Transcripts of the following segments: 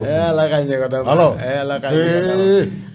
Ala ka ɲɛ Ala ka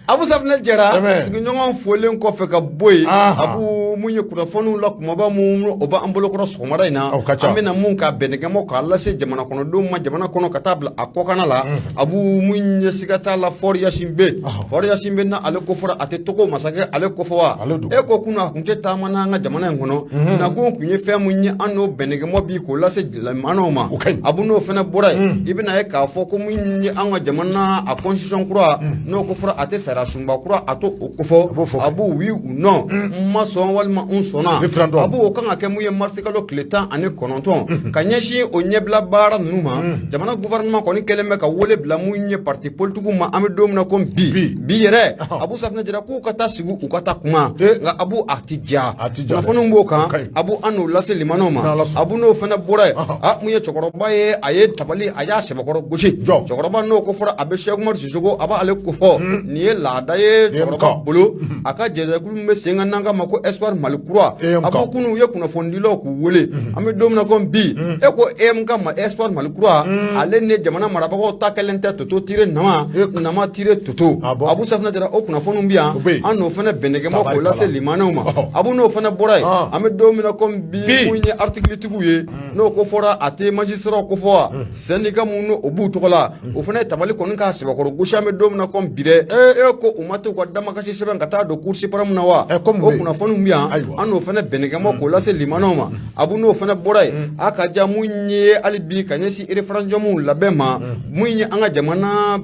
Abu Safinɛ Jara sigiɲɔgɔn folen kɔfɛ ka bɔ yen, Abu, mun ye kunnafoniw la kumaba mun o b'an bolokɔrɔ sɔgɔmada in na, an bɛna mun ka bɛnɛkɛmɔ k'a lase jamana kɔnɔdenw ma, jamana kɔnɔ ka taa bila a kɔkanna la. Abu, mun ye siga t'a la, Faure Gnassingbé, Faure Gnassingbé na ale ko fɔra a tɛ Togo masakɛ ale ko fɔ wa? E ko kunun a kun tɛ taama n'an ka jamana in kɔnɔ, nakun kun ye fɛn mun ye, an n'o bɛnɛkɛmɔ bi k'o lase limanaw ma. Abu, n'o fana bɔra yen, i bɛna ye k'a fɔ ko mun ye an ka jamana a constitution kura, n'o ko fɔra a tɛ sariya sunba kura, a to o kofɔ. Abu, oui ou non, n ma sɔn walima n sɔnna. Abu, o kan ka kɛ mun ye marisi kalo tile 19, ka ɲɛsin o ɲɛbila baara ninnu ma. Jamana gouvernement kɔni kɛlen bɛ ka wele bila mun ye parti politique ma, an bɛ don min na ko bi bi yɛrɛ, Abu Safinɛ Jara, k'u ka taa sigi, u ka taa kuma. Nka Abu, a ti diya, kunnafoniw b'o kan. Abu, an n'o lase limanaw ma. Abu, n'o fana bɔra yen, a mun ye cɛkɔrɔba ye, a ye tabali, a y'a sɛbɛkɔrɔ gosi. Cɛkɔrɔba, n'o ko fɔra a bɛ Sɛki Umaru Sisoko, a b'ale kofɔ. Nin ye laada ye cɛkɔrɔba bolo, a ka jɛkulu min bɛ sen kan n'an k'a ma ko Espoir Mali Kura. Abu, kunun u ye kunnafonidilaw k'u wele, an bɛ don min na ko bi, e ko EMK ma Espoir Mali Kura, ale ni jamana marabagaw ta kɛlen tɛ toto tire nama nama tire toto. Abu Safinɛ Jara, o kunnafoniw bɛ yan, an n'o fana bɛnɛkɛmɔ k'o lase limanaw ma. Abu, n'o fana bɔra yen, an bɛ don min na ko bi, mun ye article-tigiw ye, n'o ko fɔra a tɛ magistrat ko fɔ wa, syndicat mun o b'u tɔgɔ la, o fana ye tabali kɔni k'a sɛbɛkɔrɔ gosi, an bɛ don min na ko bi dɛ. E ko u ma t'u ka damakasi sɛbɛn ka taa don Cour suprême na wa? O kunnafoniw bɛ yan, an n'o fana bɛnɛkɛmɔ k'o lase limanaw ma. Abu, n'o fana bɔra yen, a ka ja mun ye hali bi ka ɲɛsin référendum labɛn ma, mun ye an ka jamana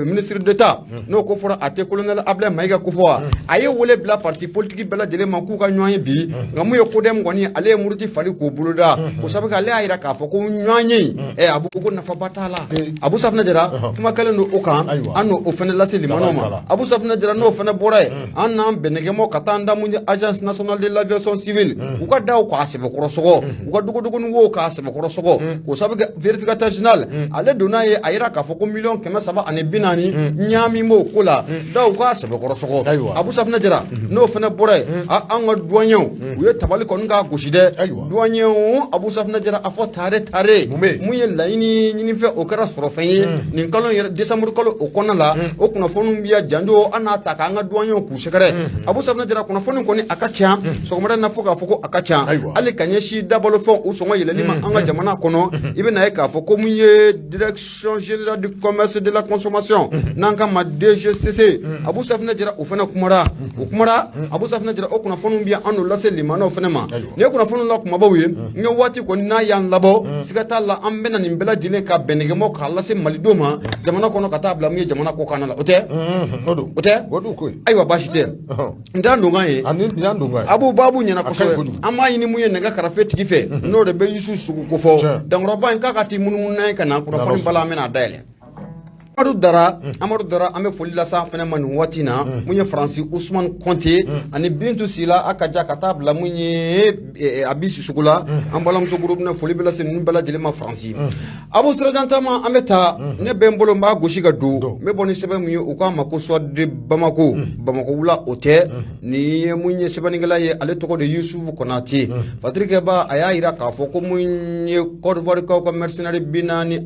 ministre d'État, n'o ko fɔra a tɛ colonel Ablaye Mayiga ko fɔ wa, a ye wele bila parti politique bɛɛ lajɛlen ma k'u ka ɲɔgɔn ye bi. Nka mun ye CODEM kɔni, ale ye muruti fali k'o boloda o sabu ale y'a jira k'a fɔ ko ɲɔgɔn ye Abu, ko nafaba t'a la. Abu Safinɛ Jara, kuma kɛlen don o kan, an n'o fana lase limanaw ma. Abu Safinɛ Jara, n'o fana bɔra yen, an n'an bɛnɛkɛmɔ ka taa an da mun ye Agence nationale de l'aviation civile, u ka daw k'a sɛbɛkɔrɔ sɔgɔ, u ka dogodogonin wo k'a sɛbɛkɔrɔ sɔgɔ, k'o sabu kɛ vérificateur général ale donna ye, a yira k'a fɔ ko miliyɔn 340 ɲaami b'o ko la, daw k'a sɛbɛkɔrɔ sɔgɔ. Abu Safinɛ Jara, n'o fana bɔra yen, an ka douaniers u ye tabali kɔni k'a gosi dɛ. Douaniers, Abu Safinɛ Jara, a fɔ tare tare, mun ye laɲini ɲinifɛn, o kɛra sɔrɔfɛn ye nin kalo yɛrɛ, décembre kalo o kɔnɔna la. O kunnafoniw bɛ yan janjo, an n'a ta k'an ka douaniers k'u sɛgɛrɛ. Abu Safinɛ Jara, kunnafoni kɔni a ka ca sɔgɔmada in na, fo k'a fɔ ko a ka ca hali ka ɲɛsin dabalofɛnw u sɔngɔ yɛlɛli ma an ka jamana kɔnɔ. I bɛna ye k'a fɔ ko mun ye Direction générale du commerce de la consommation, n'an k'a ma DGCC, Abu Safinɛ Jara, o fana kumara, o kumara. Abu Safinɛ Jara, o kunnafoniw bɛ yan, an n'o lase limanaw fana ma. Nin ye kunnafoniw la kumabaw ye. N ye waati kɔni n'a y'an labɔ, siga t'a la, an bɛna nin bɛɛ lajɛlen ka bɛnɛkɛmɔ k'a lase malidenw ma jamana kɔnɔ ka taa bila mun ye jamana kɔkan la. O tɛ, o tɛ, ayiwa, baasi tɛ, n t'a donkan ye. Abu, babu ɲɛna kosɛbɛ. An b'a ɲini mun ye nɛgɛ karafe tigi fɛ, n'o de bɛ Yusu Sugu kofɔ, dankɔrɔba in k'a ka t'i munumunu n'a ye ka na kunnafoni bala, an bɛna a dayɛlɛ. Amadu Dara, Amadu Dara, an bɛ foli lase an fana ma nin waati in na. Mun ye Faransi Usumani Kɔnte ani Bintu Sila, a ka ja ka taa bila mun ye Abi Sisoko la, an balimamuso groupe na, foli bɛ lase ninnu bɛɛ lajɛlen ma Faransi. Abu Sirajan-Tama, an bɛ taa, ne bɛ n bolo, n b'a gosi ka don, n bɛ bɔ ni sɛbɛn mun ye, u k'a ma ko Soir de Bamako, Bamako wula o tɛ. Nin ye mun ye sɛbɛnnikɛla ye, ale tɔgɔ de Yusufu Konate. Fatirikɛba, a y'a jira k'a fɔ ko mun ye Côte d'Ivoire kaw ka mercenaires 46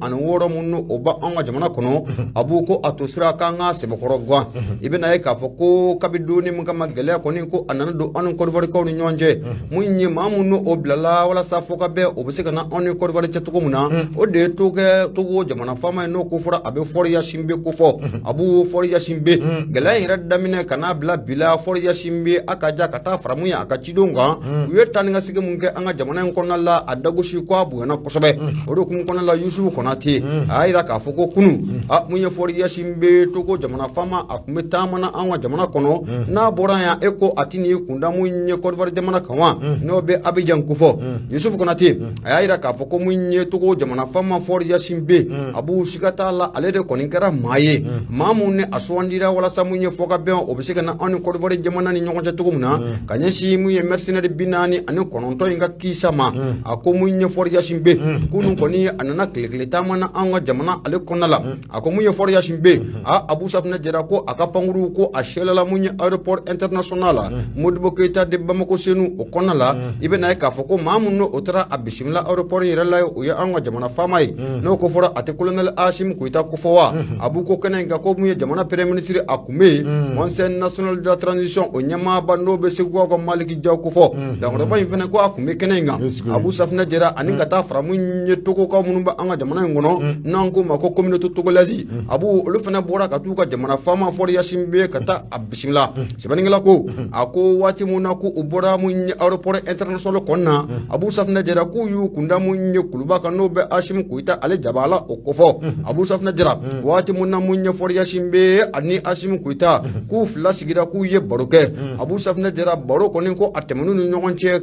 minnu o b'an ka jamana kɔnɔ. Abu, ko a to sira k'an ka sɛbɛkɔrɔ gan. I bɛna ye k'a fɔ ko kabi donni min kama, gɛlɛya kɔni ko a nana don an ni Côte d'Ivoire kaw ni ɲɔgɔn cɛ. Mun ye maa minnu o bilala walasa fɔ ka bɛn o bɛ se ka na anw ni Côte d'Ivoire cɛ cogo min na, o de ye Togo jamana faama ye, n'o ko fɔra a bɛ Faure Gnassingbé ko fɔ. Abu, Faure Gnassingbé, gɛlɛya in yɛrɛ daminɛ ka n'a bila bi la, Faure Gnassingbé, a ka ja ka taa fara mun ye a ka cidenw kan, u ye taa ni ka segin mun kɛ an ka jamana in kɔnɔna la, a dagosi ko a bonyana kosɛbɛ. O de hukumu kɔnɔna la, Yusufu Konate a y'a jira k'a fɔ ko kunun, a mun ye Faure Gnassingbé, Togo jamana faama, a tun bɛ taama na an ka jamana kɔnɔ, n'a bɔra yan, e ko a tɛ n'i kunda mun ye Côte d'Ivoire jamana kan wa, n'o bɛ Abidjan kofɔ. Yusufu Konate a y'a jira k'a fɔ ko mun ye Togo jamana faama Faure Gnassingbé, Abu, siga t'a la, ale de kɔni kɛra maa ye, maa mun ni a sugandira walasa mun ye fɔ ka bɛn o bɛ se ka na anw ni Côte d'Ivoire jamana ni ɲɔgɔn cɛ cogo min na, ka ɲɛsin mun ye mercenaires 49 in ka kisa ma. A ko mun ye Faure Gnassingbé, kunun kɔni a nana tile kelen taama na an ka jamana ale kɔnɔna la. A ko mun mun ye Faure Gnassingbé, a Abu Safinɛ Jara ko a ka pankuru ko a seelala mun ye aéroport international la Modibo Keyita de Bamako Senu o kɔnɔna la. I bɛna ye k'a fɔ ko maa minnu o taara a bisimila aéroport yɛrɛ la, o ye an ka jamana faama ye. N'o ko fɔra, a tɛ colonel Asimi Goyita ko fɔ wa? Abu ko kɛnɛ in kan ko mun ye jamana premier ministre, a tun bɛ yen. Conseil national de la transition o ɲɛmaaba, n'o bɛ Segukaw ka Maliki Jaw ko fɔ, dankɔrɔba in fana ko a tun bɛ kɛnɛ in kan, Abu Safinɛ Jara, ani ka taa fara mun ye Togokaw minnu bɛ an ka jamana in kɔnɔ, n'an k'o ma ko communauté togolaise, Abu, olu fana bɔra ka t'u ka jamana faama Faure Gnassingbé ka taa a bisimila. Sɛbɛnnikɛla ko a ko waati mun na ko u bɔra mun ye aéroport international kɔnɔna, Abu Safinɛ Jara, k'u y'u kunda mun ye kuluba kan, n'o bɛ Asimi Goyita ale jabala o kofɔ. Abu Safinɛ Jara, waati mun na mun ye Faure Gnassingbé ani Asimi Goyita k'u fila sigira k'u ye baro kɛ, Abu Safinɛ Jara, baro kɔni ko a tɛmɛn'u ni ɲɔgɔn cɛ,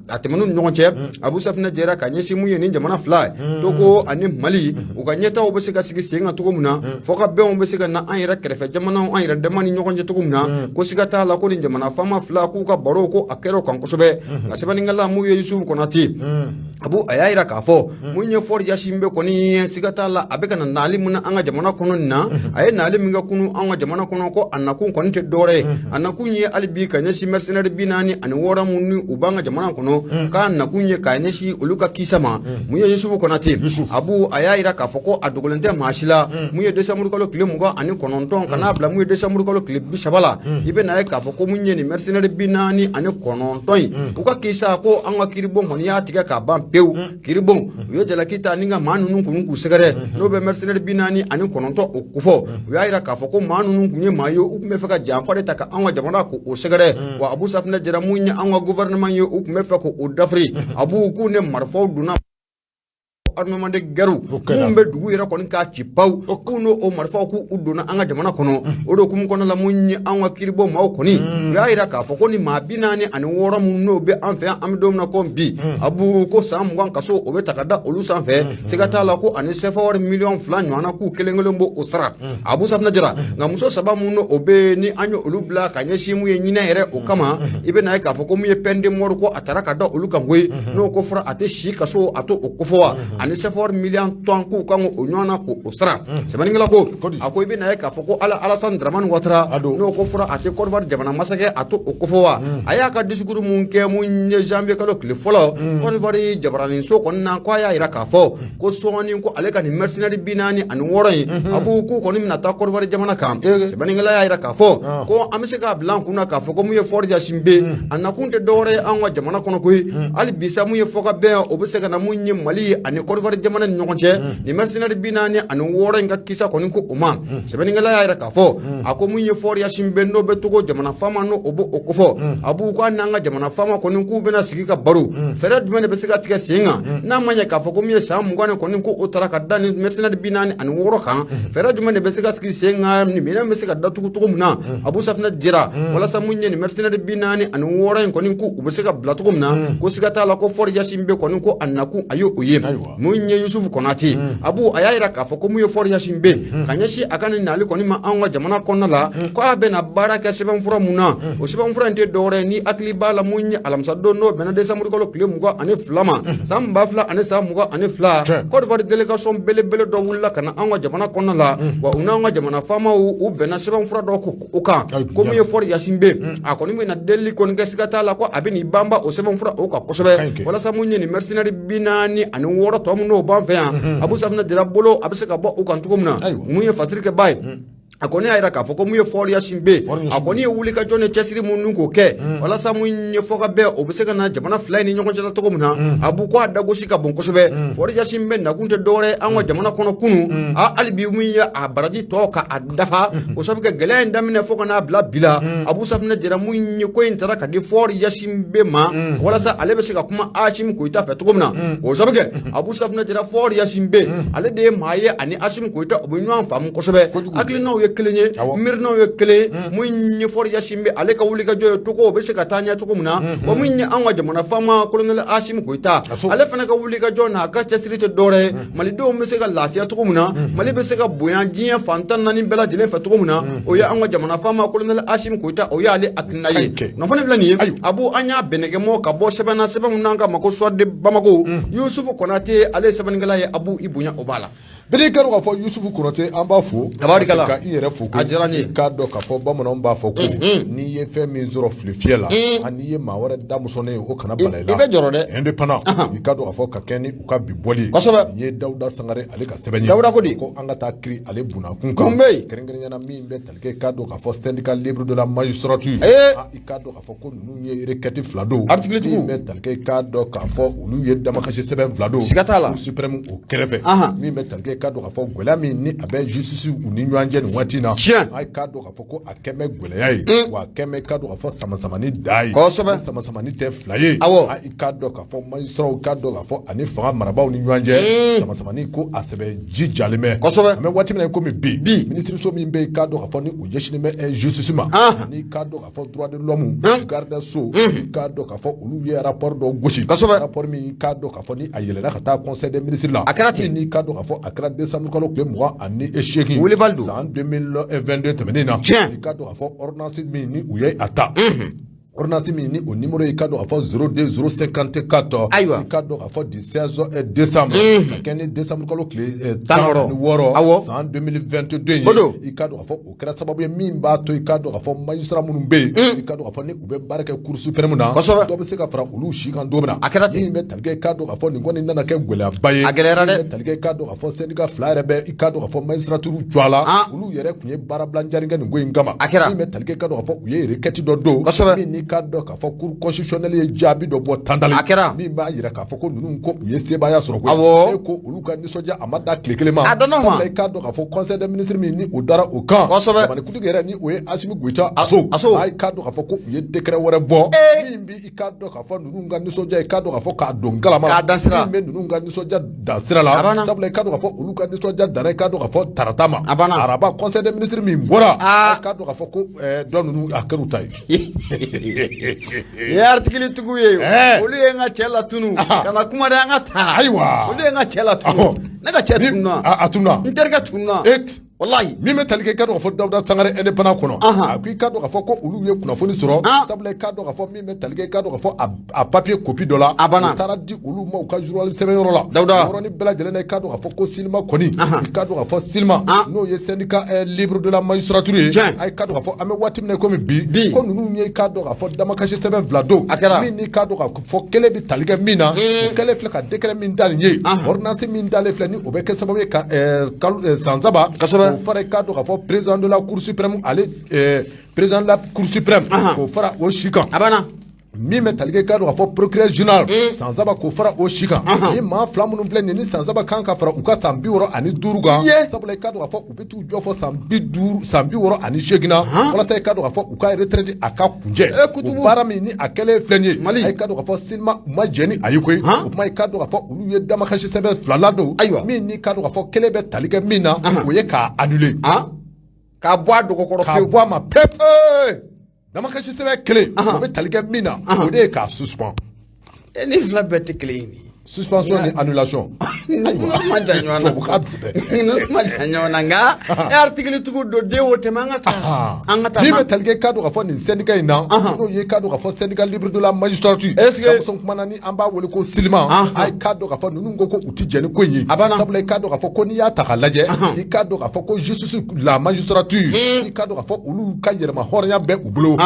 a tɛmɛn'u ni ɲɔgɔn cɛ, Abu Safinɛ Jara, ka ɲɛsin mun ye nin jamana fila ye, Togo ani Mali, u ka ɲɛtaaw bɛ se ka sigi sen kan cogo min na, fɔ ka bɛnw bɛ se ka na an yɛrɛ kɛrɛfɛ jamanaw, an yɛrɛ dama ni ɲɔgɔn cɛ cogo min na. Ko siga t'a la ko nin jamana faama fila k'u ka baro ko a kɛra o kan kosɛbɛ. Nka sɛbɛnnikɛla mun ye Yusufu Konate, Abu, a y'a jira k'a fɔ mun ye Faure Gnassingbé kɔni, siga t'a la a bɛ ka na nali mun na an ka jamana kɔnɔ nin na. A ye nali min kɛ kunun an ka jamana kɔnɔ, ko a nakun kɔni tɛ dɔwɛrɛ ye, a nakun ye hali bi ka ɲɛsin mercenaires 46 mun ni u b'an ka jamana kɔnɔ, k'a nakun ye ka ɲɛsin olu ka kisa ma. Mun ye Yusufu Konate, Abu, a y'a jira k'a fɔ ko a dogolen tɛ maa si la, mun ye décembre kalo tile 29 ka n'a bila mun ye décembre kalo tile 30 la, i bɛ na ye k'a fɔ ko mun ye nin mercenaires 49 in, u ka kisa ko an ka kiiribon kɔni y'a tigɛ k'a ban pewu. Kiiribon u ye jalaki ta ni ka maa ninnu kun k'u sɛgɛrɛ, n'o bɛ mercenaires 49 o kofɔ. U y'a jira k'a fɔ ko maa ninnu tun ye maa ye, u tun bɛ fɛ ka janfa de ta ka an ka jamana k'o sɛgɛrɛ. Wa Abu Safinɛ Jara, mun ye an ka gouvernement ye, u tun bɛ fɛ k'o dafiri. Abu, k'u ni marifaw donna armement de guerre minnu bɛ dugu yɛrɛ kɔni k'a ci paw, k'u n'o o marifaw k'u donna an ka jamana kɔnɔ. O de hukumu kɔnɔna la, mun ye an ka kiiribon maaw kɔni, u y'a jira k'a fɔ ko ni maa 46 minnu n'o bɛ an fɛ yan, an bɛ don min na ko bi, Abu, ko san 20 kaso o bɛ ta ka da olu sanfɛ. Siga t'a la ko ani CFA wari miliyɔn 2 ɲɔgɔnna k'u kelen kelen b'o sara, Abu Safinɛ Jara. Nka muso saba minnu o bɛ ni an ye olu bila ka ɲɛsin mun ye ɲinɛ yɛrɛ o kama, i bɛ na ye k'a fɔ ko mun ye peine de mort ko a taara ka da olu kan koyi. N'o ko fɔra, a tɛ si kaso, a t'o kofɔ wa? Ani CFA wari miliyɔn 10 k'u kan o ɲɔgɔn na k'o sara. Sɛbɛnnikɛla ko a ko i bɛ na ye k'a fɔ ko ala Alassane Dramane Ouattara, n'o ko fɔra, a tɛ Côte d'Ivoire jamana masakɛ, a t'o kofɔ wa? A y'a ka discours mun kɛ mun ye janvier kalo tile fɔlɔ Côte d'Ivoire jabaraninso kɔni na, ko a y'a jira k'a fɔ ko sɔɔni ko ale ka nin mercenaires 46 in, Abu, k'u kɔni bɛna taa Côte d'Ivoire jamana kan. Sɛbɛnnikɛla y'a jira k'a fɔ ko an bɛ se k'a bila an kunna k'a fɔ ko mun ye Faure Gnassingbé, a nakun tɛ dɔwɛrɛ ye an ka jamana kɔnɔ koyi. Hali bi sa, mun ye fɔ ka bɛn o bɛ se ka na mun ye Mali ani Côte d'Ivoire jamana ni ɲɔgɔn cɛ, nin mercenaires 46 in ka kisa kɔni ko o ma. Sɛbɛnnikɛla y'a jira k'a fɔ a ko mun ye Faure Gnassingbé, n'o bɛ Togo jamana faama, n'o o b'o kofɔ, Abu, k'a n'an ka jamana faama kɔni k'u bɛna sigi ka baro, fɛɛrɛ jumɛn de bɛ se ka tigɛ sen kan, n'a ma ɲɛ k'a fɔ ko min ye san 20 kɔni ko o taara ka da ni mercenaires 46 kan, fɛɛrɛ jumɛn de bɛ se ka sigi sen kan, nin minɛn bɛ se ka datugu cogo min na, Abu Safinɛ Jara, walasa mun ye nin mercenaires 46 in kɔni ko u bɛ se ka bila cogo min na. Ko siga t'a la ko Faure Gnassingbé kɔni ko a nakun a ye o ye. Mun ye Yusufu Konate, Abu, a y'a jira k'a fɔ ko mun ye Faure Gnassingbé ka ɲɛsin a ka nin nali kɔni ma anw ka jamana kɔnɔna la, ko a bɛna baara kɛ sɛbɛnfura mun na, o sɛbɛnfura in tɛ dɔwɛrɛ ye, ni hakili b'a la, mun ye alamisa don n'o bɛnna décembre kalo tile 22 ma san 2022, Côte d'Ivoire délégation belebele dɔ wulila ka na anw ka jamana kɔnɔna la. Wa u n'an ka jamana faamaw u bɛnna sɛbɛnfura dɔ o kan, ko mun ye Faure Gnassingbé, a kɔni bɛna delili kɔni kɛ, siga t'a la ko a bɛ n'i banba o sɛbɛnfura o kan kosɛbɛ, walasa mun ye nin mercenaires 46 tɔ minnu n'o b'an fɛ yan, Abu Safinɛ Jara bolo, a bɛ se ka bɔ u kan cogo min na. Mun ye Fasirikɛ ba ye, a kɔni y'a jira k'a fɔ ko mun ye Faure Gnassingbé, a kɔni ye wuli ka jɔ ni cɛsiri minnu k'o kɛ walasa mun ye fɔ ka bɛn o bɛ se ka na jamana fila in ni ɲɔgɔn cɛ cogo min na, Abu, ko a dagosi ka bon kosɛbɛ. Faure Gnassingbé nakun tɛ dɔwɛrɛ ye an ka jamana kɔnɔ kunun, a hali bi mun ye a baraji tɔ ka a dafa o sabu kɛ gɛlɛya in daminɛ fo ka n'a bila bi la, Abu Safinɛ Jara, mun ye ko in taara ka di Faure Gnassingbé ma walasa ale bɛ se ka kuma Asimi Goyita fɛ cogo min na. O sabu kɛ, Abu Safinɛ Jara, Faure Gnassingbé ale de ye maa ye ani Asimi Goyita u bɛ ɲɔgɔn faamu kosɛbɛ, hakilinaw ye kelen ye, miirinaw ye kelen ye. Mun ye Faure Gnassingbé ale ka wulikajɔ ye Togo o bɛ se ka taa ɲɛ cogo min na, wa mun ye an ka jamana faama colonel Asimi Goyita, ale fana ka wulikajɔ n'a ka cɛsiri tɛ dɔwɛrɛ ye malidenw bɛ se ka lafiya cogo min na, Mali bɛ se ka bonya diɲɛ fan 14 bɛɛ lajɛlen fɛ cogo min na, o ye an ka jamana faama colonel Asimi Goyita, o y'ale hakilina ye. Kunnafoni filɛ nin ye, Abu, an y'a bɛnɛkɛmɔ ka bɔ sɛbɛn na, sɛbɛn min n'an k'a ma ko Soir de Bamako. Yusufu Konate ale ye sɛbɛnnikɛla ye. Abu, i bonya o b'a la. Bɛɛ k'a dɔn k'a fɔ Yusufu Konate, an b'a fo. Tabarikala. Ka i yɛrɛ fo. A diyara n ye. I k'a dɔn k'a fɔ bamananw b'a fɔ ko n'i ye fɛn min sɔrɔ fili fiyɛ la, ani n'i ye maa wɛrɛ damusonen ye, o kana bala i la. I bɛ jɔrɔ dɛ. Indépendant, i k'a dɔn k'a fɔ ka kɛ ni u ka bi bɔli ye. Kosɛbɛ. Nin ye Dawuda Sangare ale ka sɛbɛn ye. Dawuda ko di? Ko an ka taa kiri ale bunakun kan. Mun bɛ yen? Kɛrɛnkɛrɛnnenya la, min bɛ tali kɛ, i k'a dɔn k'a fɔ syndicat libre de la magistrature. Ee. Ah, i k'a dɔn k'a fɔ ko ninnu ye requête fila don. Article tigiw. Min bɛ tali kɛ, i k'a dɔn k'a fɔ olu ye damakasi sɛbɛn fila don. Siga t'a la. Cour suprême o kɛrɛfɛ. Min bɛ tali kɛ, i k'a dɔn k'a fɔ gɛlɛya min ni a bɛ justice u ni ɲɔgɔn cɛ nin waati in na. A k'a dɔn k'a fɔ ko a kɛn bɛ gɛlɛya ye, wa a kɛn bɛ, i k'a dɔn k'a fɔ samasamani da ye. Ni samasamani tɛ fila ye. I k'a dɔn k'a fɔ magistraw, i k'a dɔn k'a fɔ ani fanga marabaaw ni ɲɔgɔn cɛ, samasamani ko a sɛbɛ ji jalen bɛ. An bɛ waati min na i komi bi, minisiriso min bɛ yen, i k'a dɔn k'a fɔ ni o ɲɛsinnen bɛ justice ma, ani i k'a dɔn k'a fɔ droit de l'homme, garde des sceaux, i k'a dɔn k'a fɔ olu ye rapport dɔ gosi. Rapport min, i k'a dɔn k'a fɔ ni a yɛlɛnna ka taa conseil des ministres la. A kɛra ten. Min n'i k'a dɔn k'a fɔ a kɛra décembre kalo tile 28 Wulibali don. san 2022 tɛmɛnen na. I k'a dɔn k'a fɔ ordonnance min ni u ye a ta, ordonnance min ni o numéro ye, i k'a dɔn k'a fɔ 02054. Ayiwa. I k'a dɔn k'a fɔ du 16 décembre, ka kɛ ni décembre kalo tile 16 16 san 2022 ye. O don. I k'a dɔn k'a fɔ o kɛra sababu ye min b'a to, i k'a dɔn k'a fɔ magistrat minnu bɛ yen, i k'a dɔn k'a fɔ ni u bɛ baara kɛ cour suprême na, dɔ bɛ se ka fara olu si kan don min na. A kɛra ten. Min bɛ tali kɛ, i k'a dɔn k'a fɔ nin kɔni nana kɛ gɛlɛyaba ye. A gɛlɛyara dɛ. Min bɛ tali kɛ, i k'a dɔn k'a fɔ syndicat fila yɛrɛ bɛ, i k'a dɔn k'a fɔ magistrature jɔ a la. Olu yɛrɛ tun ye baarabila jari kɛ nin ko in kama. A kɛra. Min bɛ tali kɛ, i k'a dɔn k'a fɔ u ye requête dɔ don. Min n'i k'a dɔn k'a fɔ cour constitutionnelle ye jaabi dɔ bɔ tantali. A kɛra. Min b'a jira k'a fɔ ko ninnu ko u ye sebaaya sɔrɔ koyi. E ko olu ka nisɔndiya a ma dan tile kelen ma. A dann'o ma. Sabula i k'a dɔn k'a fɔ conseil des ministres min ni o dara o kan. Jamanakuntigi yɛrɛ ni o ye Asimi Goyita Aso. Aso. I k'a dɔn k'a fɔ ko u ye décret wɛrɛ bɔ. Min bi, i k'a dɔn k'a fɔ ninnu ka nisɔndiya, i k'a dɔn k'a fɔ k'a don galama. K'a dan sira. Min bɛ ninnu ka nisɔndiya dan sira la. A banna. Sabula i k'a dɔn k'a fɔ olu ka nisɔndiya danna, i k'a dɔn k'a fɔ tarata ma. A banna. Araba conseil des ministres min bɔra. I k'a dɔn k'a fɔ ko dɔ ninnu a kɛr'u ta ye. Nin ye article tigiw ye. Olu ye n ka cɛ latunu. Kana kuma dɛ, an ka taa. Ayiwa. Olu ye n ka cɛ latunu. Ne ka cɛ tununna. A tununna. N terikɛ tununna. Walahi. Min bɛ tali kɛ, i k'a dɔn k'a fɔ Dawuda Sangare indépendant kɔnɔ, a ko i k'a dɔn k'a fɔ ko olu ye kunnafoni sɔrɔ. Sabula i k'a dɔn k'a fɔ min bɛ tali kɛ, i k'a dɔn k'a fɔ a papier copie dɔ la. A banna. U taara di olu ma u ka journal sɛbɛnyɔrɔ la. Dawuda. O yɔrɔnin bɛɛ lajɛlen na, i k'a dɔn k'a fɔ ko Silima kɔni, i k'a dɔn k'a fɔ Silima, n'o ye syndicat libre de la magistrature ye. A k'a dɔn k'a fɔ an bɛ waati min na i komi bi, ko ninnu ye, i k'a dɔn k'a fɔ damakasi sɛbɛn fila don. A kɛra. Min n'i k'a dɔn k'a fɔ kelen bɛ tali kɛ min na, o kɛlen filɛ ka décret min da nin ye, ordonnance min dalen filɛ ni o bɛ kɛ sababu ye ka kalo san 3 o fara, i k'a dɔn k'a fɔ président de la cour suprême ale, président de la cour suprême, k'o fara o si kan. A banna. Min bɛ tali kɛ, i k'a dɔn k'a fɔ procureur général, san 3 k'o fara o si kan. Ni maa fila minnu filɛ nin ye, ni san 3 kan ka fara u ka san 65 kan. Sabula i k'a dɔn k'a fɔ u bɛ t'u jɔ fɔ san 50, san 68 na, walasa i k'a dɔn k'a fɔ u ka retraite a ka kuncɛ. Kutubu. O baara min ni a kɛlen filɛ nin ye. Mali. I k'a dɔn k'a fɔ Silima u ma jɛn ni a ye koyi. O tuma i k'a dɔn k'a fɔ olu ye damakasi sɛbɛn fila ladon. Ayiwa. Min ni k'a dɔn k'a fɔ kelen bɛ tali kɛ min na, o ye k'a annuler. K'a bɔ a dɔgɔkɔrɔ K'a pewu. bɔ a ma pewu. Damakasi sɛbɛn kelen, o bɛ tali kɛ min na, o de ye k'a suspend. Ni fila bɛɛ tɛ kelen ye. Suspension ni annulation. Ninnu ma jan ɲɔgɔn na. Tubabukan don dɛ. Ninnu ma jan ɲɔgɔn na, nka e article tigiw don den o tɛmɛ, an ka taa. An ka taa. Min bɛ tali kɛ, i k'a dɔn k'a fɔ nin syndicat in na, n'o ye, i k'a dɔn k'a fɔ syndicat libre de la magistrature. Est-ce que Kamuso kumana ni an b'a wele ko Silima. A k'a dɔn k'a fɔ ninnu ko ko u ti jɛn ni ko in ye. A banna. Sabula i k'a dɔn k'a fɔ ko n'i y'a ta k'a lajɛ, i k'a dɔn k'a fɔ ko justice la magistrature, i k'a dɔn k'a fɔ olu ka yɛlɛma hɔrɔnya bɛ u bolo.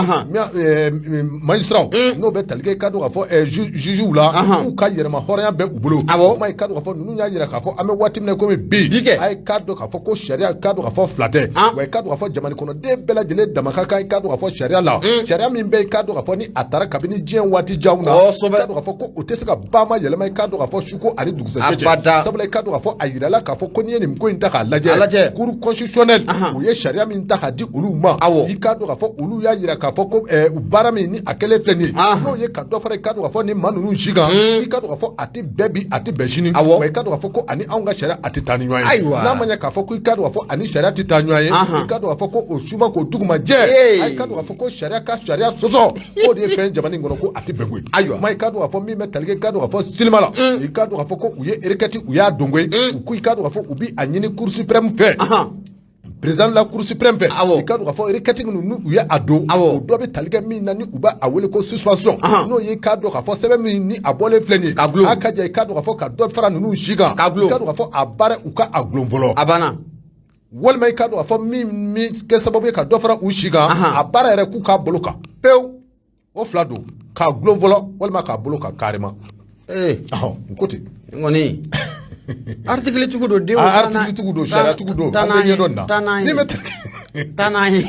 Magistrat n'o bɛ tali kɛ, i k'a dɔn k'a fɔ juge la, k'u ka yɛlɛma hɔrɔnya bɛ u bolo. Awɔ. O kuma, i k'a dɔn k'a fɔ ninnu y'a jira k'a fɔ an bɛ waati min na komi bi. Bi kɛ. A ye k'a dɔn k'a fɔ ko sariya, k'a dɔn k'a fɔ fila tɛ. Wa i k'a dɔn k'a fɔ jamana kɔnɔden bɛɛ lajɛlen dama ka kan, i k'a dɔn k'a fɔ sariya la. Sariya min bɛ yen, i k'a dɔn k'a fɔ ni a taara kabini diɲɛ waati janw na. Kosɛbɛ. I k'a dɔn k'a fɔ ko o tɛ se ka ba ma yɛlɛma, i k'a dɔn k'a fɔ suko ani dugusɛjɛ cɛ. Abada. Sabula i k'a dɔn k'a fɔ a yirala k'a fɔ ko n'i ye nin ko in ta k'a lajɛ. A lajɛ. Cour constitutionnelle, u ye sariya min ta k'a di olu ma. I k'a dɔn k'a fɔ olu y'a jira k'a fɔ ko baara min ni a kɛlen filɛ nin ye. N'o ye ka dɔ fara, i k'a dɔn k'a fɔ ni maa ninnu si kan. I k'a dɔn k'a fɔ a tɛ bɛn bi, a tɛ bɛn sini. Wa i k'a dɔn k'a fɔ ko ani anw ka sariya a tɛ taa ni ɲɔgɔn ye. Ayiwa. N'a ma ɲɛ k'a fɔ ko i k'a dɔn k'a fɔ ani sariya tɛ taa ɲɔgɔn ye. I k'a dɔn k'a fɔ ko o suba k'o duguma jɛ. I k'a dɔn k'a fɔ ko sariya ka sariya sɔsɔ, k'o de ye fɛn jamana in kɔnɔ ko a tɛ bɛn koyi. Ayiwa. Kuma i k'a dɔn k'a fɔ min bɛ tali kɛ, i k'a dɔn k'a fɔ Silima la. I k'a dɔn k'a fɔ ko u ye requête u y'a don koyi. U ko i k'a dɔn k'a fɔ u bi a ɲini cour suprême fɛ. Président de la Cour suprême fɛ, i k'a dɔn k'a fɔ requête minnu n'u ye a don, o dɔ bɛ tali kɛ min na ni u b'a a wele ko suspension, n'o ye i k'a dɔn k'a fɔ sɛbɛn min ni a bɔlen filɛ nin ye, Ka gulon. A ka ja, i k'a dɔn k'a fɔ ka dɔ fara ninnu si kan, Ka gulon. i k'a dɔn k'a fɔ a baara u ka a gulon fɔlɔ, A banna. Walima i k'a dɔn k'a fɔ min kɛ sababu ye ka dɔ fara u si kan, a baara yɛrɛ k'u k'a bolo kan. Pewu. O fila don, k'a gulon fɔlɔ walima k'a bolo kan carrément. Ee. Ɔhɔn, n ko ten. Nin kɔni, article tigiw don denw. Ah, article tigiw don, sariya tigiw don, Taa an n'a bɛ ye. ɲɛdɔn nin na. Taa n'a Ni ye. bɛ Taa n'a ye.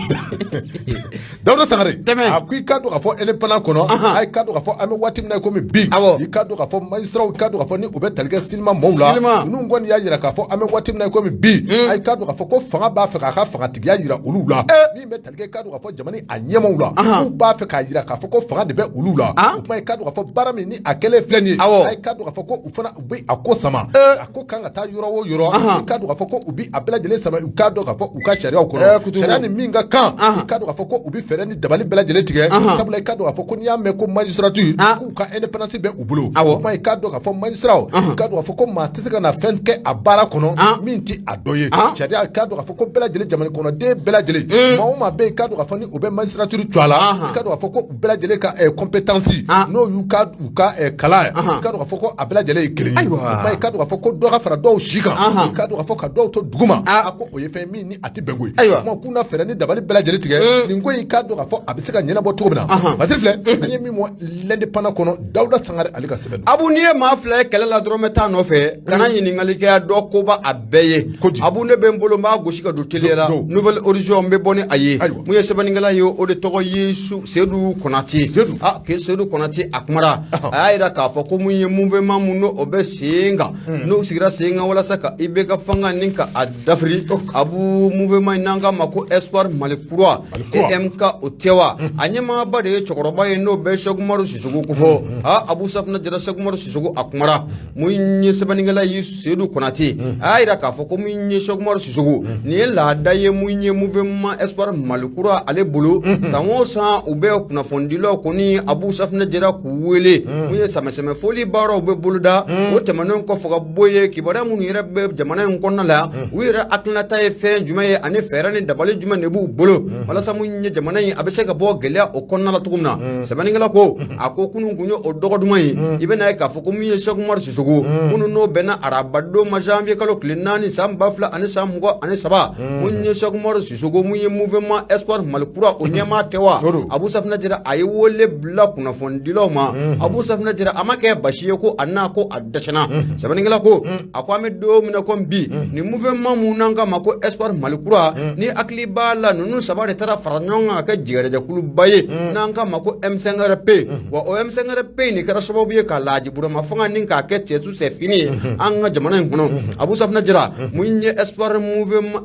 Dawuda Sangare. Tɛmɛ. A ko i k'a dɔn k'a fɔ indépendant kɔnɔ, a ye k'a dɔn k'a fɔ an bɛ waati min na komi bi, i k'a dɔn k'a fɔ magistrat, i k'a dɔn k'a fɔ ni u bɛ tali kɛ SYLIMA maaw la, SYLIMA. Ninnu kɔni y'a jira k'a fɔ an bɛ waati min na komi bi, a ye k'a dɔn k'a fɔ ko fanga b'a fɛ k'a ka fangatigiya jira olu la, min bɛ tali kɛ, i k'a dɔn k'a fɔ jamana a ɲɛmaaw la, k'u b'a fɛ k'a jira k'a fɔ ko fanga de bɛ olu la. O tuma, i k'a dɔn k'a fɔ baara min ni a kɛlen filɛ nin ye, a ye k'a dɔn k'a fɔ ko u fana u bɛ a ko sama, a ko kan ka taa yɔrɔ o yɔrɔ, i k'a dɔn k'a fɔ ko u bɛ a bɛɛ lajɛlen sama, u k'a dɔn k'a fɔ u ka sariyaw kɔnɔ, Kutubu. Sariya ni min ka kan, i k'a dɔn k'a fɔ ko u bɛ fɛɛrɛ ni dabali bɛɛ lajɛlen tigɛ, sabula i k'a dɔn k'a fɔ ko n'i y'a mɛn ko magistrature, k'u ka indépendance bɛ u bolo. O tuma, i k'a dɔn k'a fɔ magistrat, i k'a dɔn k'a fɔ ko maa tɛ se ka na fɛn kɛ a baara kɔnɔ min tɛ a dɔ ye. Sariya, i k'a dɔn k'a fɔ ko bɛɛ lajɛlen, jamana kɔnɔden bɛɛ lajɛlen, maa o maa bɛ yen, i k'a dɔn k'a fɔ ni u bɛ magistrature to a la, i k'a dɔn k'a fɔ ko u bɛɛ lajɛlen ka compétence, n'o y'u ka u ka kalan ye, i k'a dɔn k'a fɔ ko a bɛɛ lajɛlen ye kelen ye. O tuma, i k'a dɔn k'a fɔ ko dɔ ka fara dɔw si kan, i k'a dɔn k'a fɔ ka dɔw to duguma, a ko o ye fɛn min ni a tɛ bɛn koyi. O tuma, k'u na fɛɛrɛ ni dabali bɛɛ lajɛlen tigɛ nin ko in, k'a dɔn k'a fɔ a bɛ se ka ɲɛnabɔ cogo min na. Basiri filɛ, an ye min mɔ l'Indépendant kɔnɔ, Dawuda Sangare ale ka sɛbɛn don. Abu, n'i ye maa fila ye kɛlɛ la dɔrɔn, bɛ taa nɔfɛ, kana ɲininkali kɛ, dɔ koba a bɛɛ ye. Koji. Abu, ne bɛ n bolo, n b'a gosi ka don teliya la. Don. Nouvel Horizon, n bɛ bɔ ni a ye. Mun ye sɛbɛnnikɛla ye, o de tɔgɔ ye Seydou Konate. Seydou. Ah, ke Seydou Konate, a kumara, a y'a yira k'a fɔ ko mun ye mouvement mun n'o o bɛ sen kan, n'o sigira sen kan walasa ka IBK fanga ni ka a dafiri. Abu, mouvement in n'an k'a ma ko Espoir Mali Kura, Mali Kura. EMK, o tɛ wa, a ɲɛmaaba de ye cɛkɔrɔba ye n'o bɛ Cheick Umaru Sissoko kofɔ. Ah, Abu Safina Jara, Cheick Umaru Sissoko, a kumara. Mun ye sɛbɛnnikɛla ye Seydou Konate, a y'a yira k'a fɔ ko mun ye Cheick Umaru Sissoko, nin ye laada ye mun ye mouvement Espoir Mali Kura ale bolo, san o san u bɛ kunnafonidilaw kɔni, Abu Safina Jara, k'u wele, mun ye sɛmɛsɛmɛ foli baaraw bɛ boloda. O tɛmɛnen kɔfɛ ka bɔ yen, kibaruya minnu yɛrɛ bɛ jamana in kɔnɔna la, u yɛrɛ hakilinata ye fɛn jumɛn ye ani fɛɛrɛ ni dabali jumɛn de b'u bolo walasa mun ye jamana in a bɛ se ka bɔ gɛlɛya o kɔnɔna la cogo min na. Sɛbɛnnikɛla ko a ko kunun kun ye o dɔgɔ duman ye, i bɛna ye k'a fɔ ko mun ye Cheick Umaru Sissoko, kunun n'o bɛnna arabadon ma, janvier kalo tile 4 san 2023, mun ye Cheick Umaru Sissoko, mun ye mouvement Espoir Mali Kura o ɲɛmaa tɛ wa, O don. Abu Safina Jara, a ye wele bila kunnafonidilaw ma. Abu Safina Jara, a ma kɛ basi ye ko a n'a ko a dɛsɛna. Sɛbɛnnikɛla ko a ko an bɛ don min na komi bi, nin mouvement mun n'an k'a ma ko Espoir Mali Kura, ni hakili b'a la, ninnu saba de taara fara ɲɔgɔn kan ka kɛ jigɛrɛjɛkuluba ye n'an k'a ma ko M5RP. Wa o M5RP in de kɛra sababu ye ka Laji Burama fanga ni k'a kɛ cɛ c'est fini ye an ka jamana in kɔnɔ. Abu Safina Jara, mun ye Espoir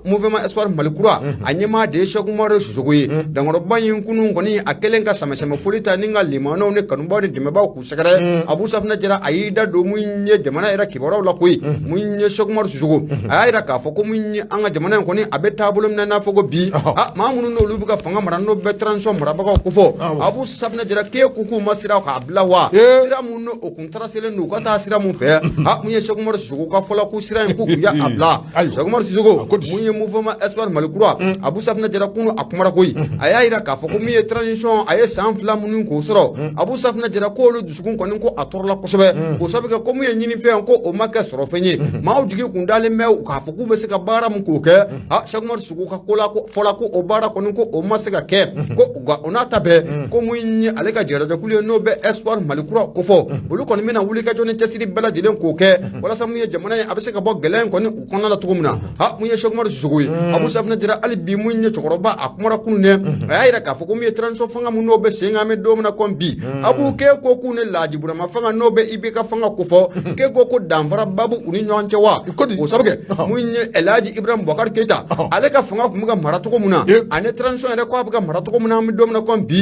mouvement Espoir Mali Kura a ɲɛmaa de ye Cheick Umaru Sissoko ye, dankɔrɔba in kunun kɔni a kɛlen ka sɛmɛsɛmɛ foli ta ni ka limanaw ni kanubaw ni dɛmɛbaaw k'u sɛgɛrɛ, Abu Safina Jara, a y'i da don mun ye jamana yɛrɛ kibaruyaw la koyi. Mun ye Cheick Umaru Sissoko, a y'a yira k'a fɔ ko mun ye an ka jamana in kɔni a bɛ taabolo min na, n'a fɔ ko bi, ah, maa minnu n'olu bɛ ka fanga mara, n'o bɛ transition marabagaw kofɔ, Abu Safina Jara, k'e ko k'u ma sira k'a bila wa, sira mun n'o o kun tracélen don, u ka taa sira mun fɛ. Ah, mun ye Cheick Umaru Sissoko ka fɔla ko sira in ko u y'a bila. Cheick Umaru Sissoko, A ko di? Mun ye mouvement Espoir Mali Kura, Abu Safina Jara, kunu a kumara koyi, a y'a yira k'a fɔ ko min ye transition a ye san 2 minnu k'o sɔrɔ, Abu Safina Jara, k'olu dusukun kɔni ko a tɔɔrɔla kosɛbɛ, k'o sabu kɛ ko mun ye ɲinifɛn ko o ma kɛ sɔrɔfɛn ye, maaw jigi kun dalen bɛ k'a fɔ k'u bɛ se ka baara mun k'o kɛ. Ah, Cheick Umaru Sissoko ka ko la ko fɔla ko o baara kɔni ko o ma se ka kɛ, ko nka o n'a ta bɛɛ, ko mun ye ale ka jɛrɛjɛkulu ye n'o bɛ Espoir Mali Kura kofɔ, olu kɔni bɛna wuli ka jɔ ni cɛsiri bɛɛ lajɛlen k'o kɛ walasa mun ye jamana ye a bɛ se ka bɔ gɛlɛya in kɔni u kɔnɔna la cogo min na. Ha, mun ye Cheick Umaru Sissoko ye, Abu Safina Jara, hali bi mun ye cɛkɔrɔba a kumara kunun dɛ, a y'a yira k'a fɔ ko mun ye transition fanga mun n'o bɛ sen kan, an bɛ don min na komi bi, Abu, k'e ko k'u ni Laji Burama fanga n'o bɛ IBK fanga kofɔ, k'e ko ko danfara ba b'u ni ɲɔgɔn cɛ wa? Ko di? O sabu kɛ mun ye El Hadji Ibrahim Boubacar Keïta, ale ka fanga tun bɛ ka mara cogo min na, ani transition yɛrɛ ko a bɛ ka mara cogo min na, an bɛ don min na komi bi,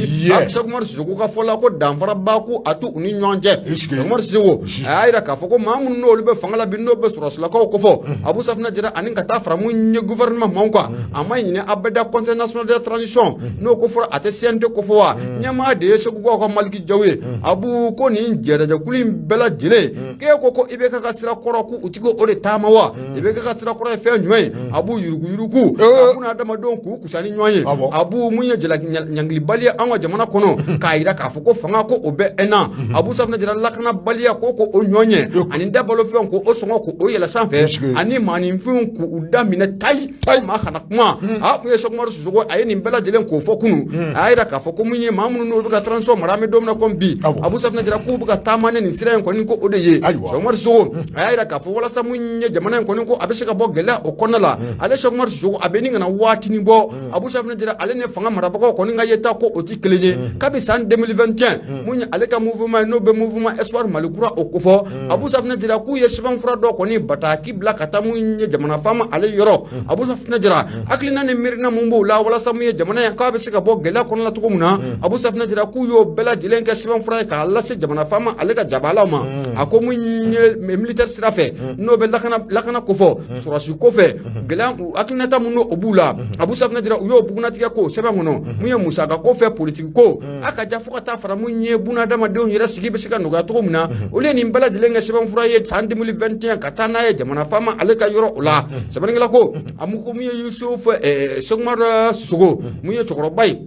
Cheick Umaru Sissoko ka fɔ la ko danfara ba ko a t'u ni ɲɔgɔn cɛ. Est-ce que- Cheick Umaru Sissoko, a y'a yira k'a fɔ ko maa minnu n'olu bɛ fanga la bi, n'o bɛ sɔrɔsilakaw kofɔ, Abu Safina Jara, ani ka taa fara mun ye gouvernement maaw kan, a ma ɲinɛ abada Conseil national de la transition n'o ko fɔra, a tɛ CNT kofɔ wa, ɲɛmaa de ye Segukaw ka Maliki Jaw ye. Abu ko nin jɛrɛjɛkulu in bɛɛ lajɛlen, k'e ko ko IBK ka sira kɔrɔ ko u ti k'o de taama wa? IBK ka sira kɔrɔ ye fɛn jumɛn ye? Abu, yuruguyurugu ka buna. bunadamadenw k'u kusa ni ɲɔgɔn ye. Abu, mun ye ɲangilibaliya an ka jamana kɔnɔ, k'a jira k'a fɔ ko fanga ko o bɛ ɛn na. Abu Safunɛ Jara, lakanabaliya ko o ɲɔgɔn ye, ani dabalofɛnw ko o sɔngɔ ko o yɛlɛ sanfɛ, ani maaninfinw k'u da minɛ tayi, maa kana kuma. A mun ye Sɛki Umaru Sisoko, a ye nin bɛɛ lajɛlen k'o fɔ kunun. A y'a jira k'a fɔ ko mun ye maa minnu n'olu bɛ ka transition mara, an bɛ don min na komi bi, Abu Safunɛ Jara, k'u bɛ ka taama ni nin sira in kɔni ko o de ye. Sɛki Umaru Sisoko a y'a jira k'a fɔ walasa mun ye jamana in kɔni ko a bɛ se ka bɔ gɛlɛya o kɔnɔna la, ale Sɛki Umaru Sisoko a bɛ ni kana waatinin bɔ. Abu Safunɛ Jara, ale ni fanga marabagaw kɔni ka yeta ko o tɛ kelen ye. Kabi san 2021, mun ye ale ka mouvement ye, n'o bɛ Mouvement Espoir Mali Kura o kofɔ, Abu Safunɛ Jara, k'u ye sɛbɛnfura dɔ kɔni bataki bila ka taa mun ye jamana faama ale yɔrɔ. Abu Safunɛ Jara, hakilina ni miirina mun b'o la walasa mun ye jamana ye k'a bɛ se ka bɔ gɛlɛya kɔnɔna la cogo min na, Abu Safunɛ Jara, k'u y'o bɛɛ lajɛlen kɛ sɛbɛnfura ye k'a lase jamana faama ale ka jabalaw ma. A ko mun ye militaire sira fɛ, n'o bɛ lakana kofɔ, sɔrɔsi kofɛ, gɛlɛya hakilinata mun o b'u la, Abu Safunɛ Jara, u y'o bugunnatigɛ k'o sɛbɛn kɔnɔ. Mun ye musaka ko fɛ, politiki ko, a ka ja fo ka taa fara mun ye bunadamadenw yɛrɛ sigi bɛ se ka nɔgɔya cogo min na, olu ye nin bɛɛ lajɛlen kɛ sɛbɛnfura ye san 2021 ka taa n'a ye jamana faama ale ka yɔrɔ o la. Sɛbɛnnikɛla ko a ko mun ye Yusufu Sɛki Umaru Sisoko, mun ye cɛkɔrɔba ye,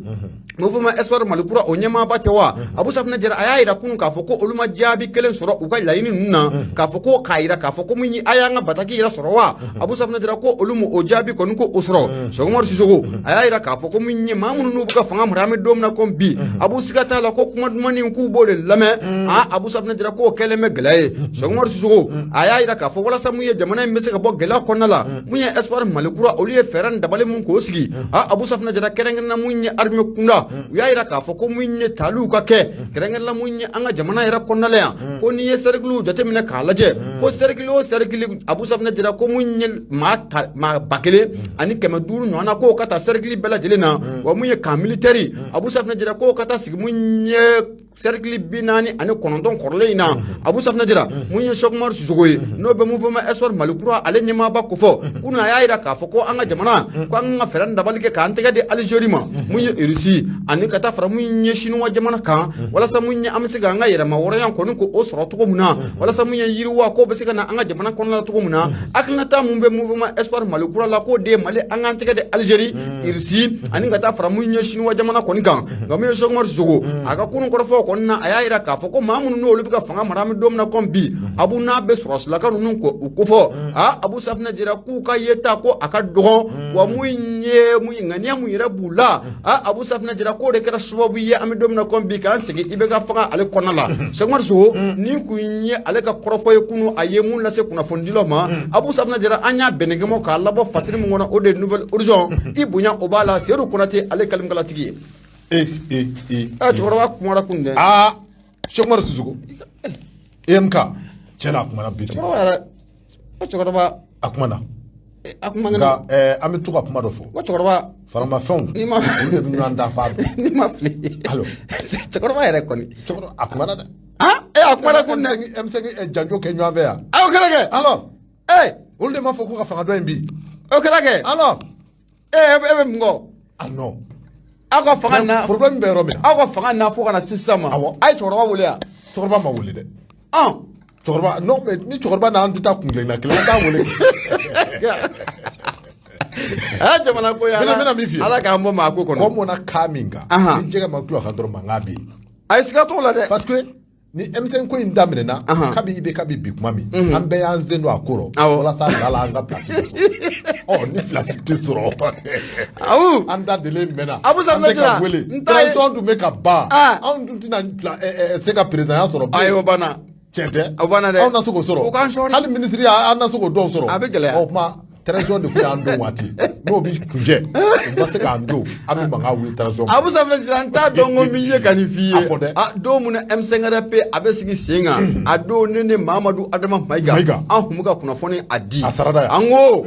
Mouvement Espoir Mali Kura o ɲɛmaaba tɛ wa? Abu Safunɛ Jara a y'a jira kunun k'a fɔ ko olu ma jaabi kelen sɔrɔ u ka laɲini ninnu na, k'a fɔ ko k'a jira k'a fɔ ko mun a y'an ka bataki yɛrɛ sɔrɔ wa? Abu Safunɛ Jara ko olu ma o jaabi kɔni ko o sɔrɔ. Sɛki Umaru Sisoko a y'a jira k'a fɔ ko mun ye maa minnu n'u bɛ ka fanga mara, an bɛ don min na komi bi, Abu, siga t'a la ko kuma dumanni k'u b'o de lamɛn. Aa, Abu Safunɛ Jara k'o kɛlen bɛ gɛlɛya ye. Sɛki Umaru Sisoko a y'a jira k'a fɔ walasa mun ye jamana in bɛ se ka bɔ gɛlɛya kɔnɔna la, mun ye Espoir Mali Kura, olu ye fɛɛrɛ ni dabali mun k'o sigi. Aa, Abu Safunɛ Jara, kɛrɛnkɛrɛnnenya mun ye armée kunda, u y'a jira k'a fɔ ko mun ye taliw ka kɛ, kɛrɛnkɛrɛnla mun ye an ka jamana yɛrɛ kɔnɔna la yan, ko n'i ye cercle jateminɛ k'a lajɛ, ko cercle o cercle, Abu Safunɛ Jara, ko mun ye maa 1500 ɲɔgɔn na, k'o ka taa cercle bɛɛ lajɛlen na. Wa mun ye camp militaire, Abu Safunɛ Jara, k'o ka taa sigi mun ye cercle 49 kɔrɔlen in na. Abu Safunɛ Jara, mun ye Sɛki Umaru Sisoko ye, n'o bɛ Mouvement Espoir Mali Kura ale ɲɛmaaba kofɔ, kunun a y'a jira k'a fɔ ko an ka jamana ko an ka fɛɛrɛ ni dabali kɛ k'an tɛgɛ di Algérie ma, mun ye Russie, ani ka taa fara mun ye Chinois jamana kan, walasa mun ye an bɛ se k'an ka yɛrɛma hɔrɔnya kɔni ko o sɔrɔ cogo min na, walasa mun ye yiriwa k'o bɛ se ka na an ka jamana kɔnɔna la cogo min na. Hakilinata mun bɛ Mouvement Espoir Mali Kura la, k'o de ye Mali an k'an tɛgɛ di Algérie, Russie, ani ka taa fara mun ye Chinois jamana kɔni kan. Nka mun ye Sɛki Umaru Sisoko a ka kunun kɔrɔfɔw kɔni na, a y'a jira k'a fɔ ko maa minnu n'olu bɛ ka fanga mara, an bɛ don min na komi bi, Abu, n'a bɛ sɔrɔsilaka ninnu ko u kofɔ, aa, Abu Safunɛ Jara, k'u ka yeta ko a ka dɔgɔn, wa mun ye mun ŋaniya mun yɛrɛ b'u la, aa, Abu Safunɛ Jara, k'o de kɛra sababu ye an bɛ don min na komi bi k'an segin IBK fanga ale kɔnɔna la. Sɛki Umaru Sisoko, nin kun ye ale ka kɔrɔfɔ ye kunun, a ye mun lase kunnafonidilaw ma. Abu Safunɛ Jara, an y'a bɛnɛkɛmɔ k'a labɔ fasiri min kɔnɔ, o de ye Nouvel Horizon. I bonya o b'a la, Seyidu Konate ale kalimakalatigi ye. Cɛkɔrɔba kumara kun dɛ. Aa, Sɛki Umaru Sisoko, EMK, tiɲɛ na a kumana bi. Cɛkɔrɔba yɛrɛ, o cɛkɔrɔba. A kumana. A kuma. Nka an bɛ to ka kuma dɔ fɔ. O cɛkɔrɔba. Faramafɛnw. N'i ma olu de bɛ ɲɔgɔn dafa. N'i ma fili. Alo. Cɛkɔrɔba yɛrɛ kɔni. Cɛkɔrɔba a kumana dɛ. Ah, a kumana kun dɛ. M5 janjo kɛ ɲɔgɔn fɛ yan. A o kɛra kɛ. Alors. Olu de m'a fɔ ko ka fanga dɔ in bi. O kɛra kɛ. Alors. E bɛ mun kɔ? Ah non. Aw ka fanga na. Problème bɛ yɔrɔ min na. Aw ka fanga na fo ka na sisan ma. Awɔ. A ye cɛkɔrɔba wele yan. Cɛkɔrɔba ma wele dɛ. Ɔn. Cɛkɔrɔba non, mais ni cɛkɔrɔba n'an tɛ taa kun kelenna kelen, an t'a wele. A jamana ko ye. Ala bɛna min f'i ye. Ala k'an bɔ maa ko kɔnɔ. Kɔ mɔnna kaa min kan. Ni jɛgɛ ma kulo kan dɔrɔn, mankan bɛ yen. A ye siga t'o la dɛ. Parce que ni M5 ko in daminɛna, kabi IBK bi bi kuma min, an bɛɛ y'an sen don a ko rɔ walasa lala an ka place dɔ sɔrɔ. Ɔ, ni place tɛ sɔrɔ, Awu. an da delen mɛnna. Abu Safunɛ an tɛ ka Jara, wele. n ta ye- Transition dun bɛ ka ban. Anw dun tɛna se ka président ya sɔrɔ bilen. Ayi, o banna. Tiɲɛ tɛ. O banna dɛ. Anw na se k'o sɔrɔ. O k'an sɔɔri. Hali ministre an na se k'o dɔw sɔrɔ. A bɛ gɛlɛya. O kuma transition de kun y'an don waati n'o bi kunjɛ, u ma se k'an don, an bɛ mankan wuli transition. Abu Safunɛ Jara, n t'a dɔn ko min ye ka nin f'i ye. A fɔ dɛ. A don mun na M5RP a bɛ sigi sen kan, a don ne ni Mamadu Adama Mayiga, Mayiga. an tun bɛ ka kunnafoni a di. A sarada yan. An ko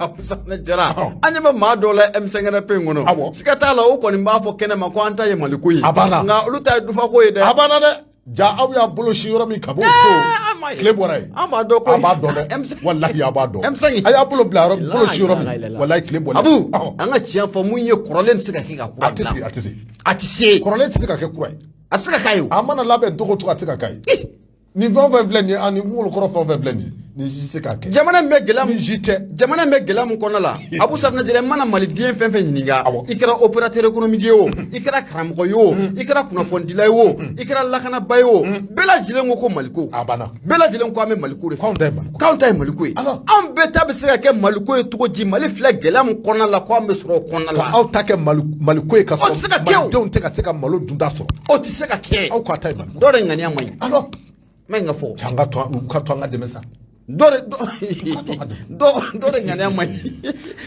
Abu Safunɛ Jara, an ɲɛ bɛ maa dɔw la M5RP in kɔnɔ. Siga t'a la, o kɔni b'a fɔ kɛnɛ ma ko an ta ye Maliko ye. A banna. Nka olu ta ye dufako ye dɛ. A banna dɛ. Ja aw y'a bolo si yɔrɔ min, ka b'o to tile bɔra yen. An b'a dɔn ko an b'a dɔn dɛ. M5 Walahi a b'a dɔn. M5. A y'a bolo bila yɔrɔ, bolo si yɔrɔ min, walahi tile bɔra. Abu, an ka tiɲɛ fɔ, mun ye kɔrɔlen tɛ se ka kɛ ka kura A tɛ sigi, a tɛ se. A tɛ se. Kɔrɔlen tɛ se ka kɛ kura ye. A tɛ se ka k'a ye o. A mana labɛn cogo o cogo, a tɛ se ka k'a ye. Nin fɛn o fɛn filɛ nin ye, ani kunkolo kɔrɔ fɛn o fɛn filɛ nin ye, Ni si se k'a kɛ. Jamana in bɛ gɛlɛya min, si tɛ. Jamana in bɛ gɛlɛya min kɔnɔna la, Abu Safinɛ Jara, mana maliden fɛn fɛn ɲininka, i kɛra opérateur économique ye o, i kɛra karamɔgɔ ye o, i kɛra kunnafonidila ye o, i kɛra lakanaba ye o, bɛɛ lajɛlen ko ko Maliko. A banna. Bɛɛ lajɛlen ko an bɛ Maliko de fɛ. K'anw ta ye Maliko. K'anw ta ye Maliko ye. Anw bɛɛ ta bɛ se ka kɛ Maliko ye cogo di? Mali filɛ gɛlɛya min kɔnɔna la, ko an bɛ sɔrɔ o kɔnɔna la. Aw ta kɛ Maliko ye ka O tɛ se ka sɔrɔ kɛ o. Malidenw tɛ ka se ka malo dunta sɔrɔ. O tɛ se ka kɛ. Aw k'a ta ye Maliko. Dɔw de ŋaniya man ɲi. Alors Ma ɲi ka fɔ. An ka to, u ka to an ka dɛmɛ sa. Dɔ de dɔ de ŋaniya man ɲi.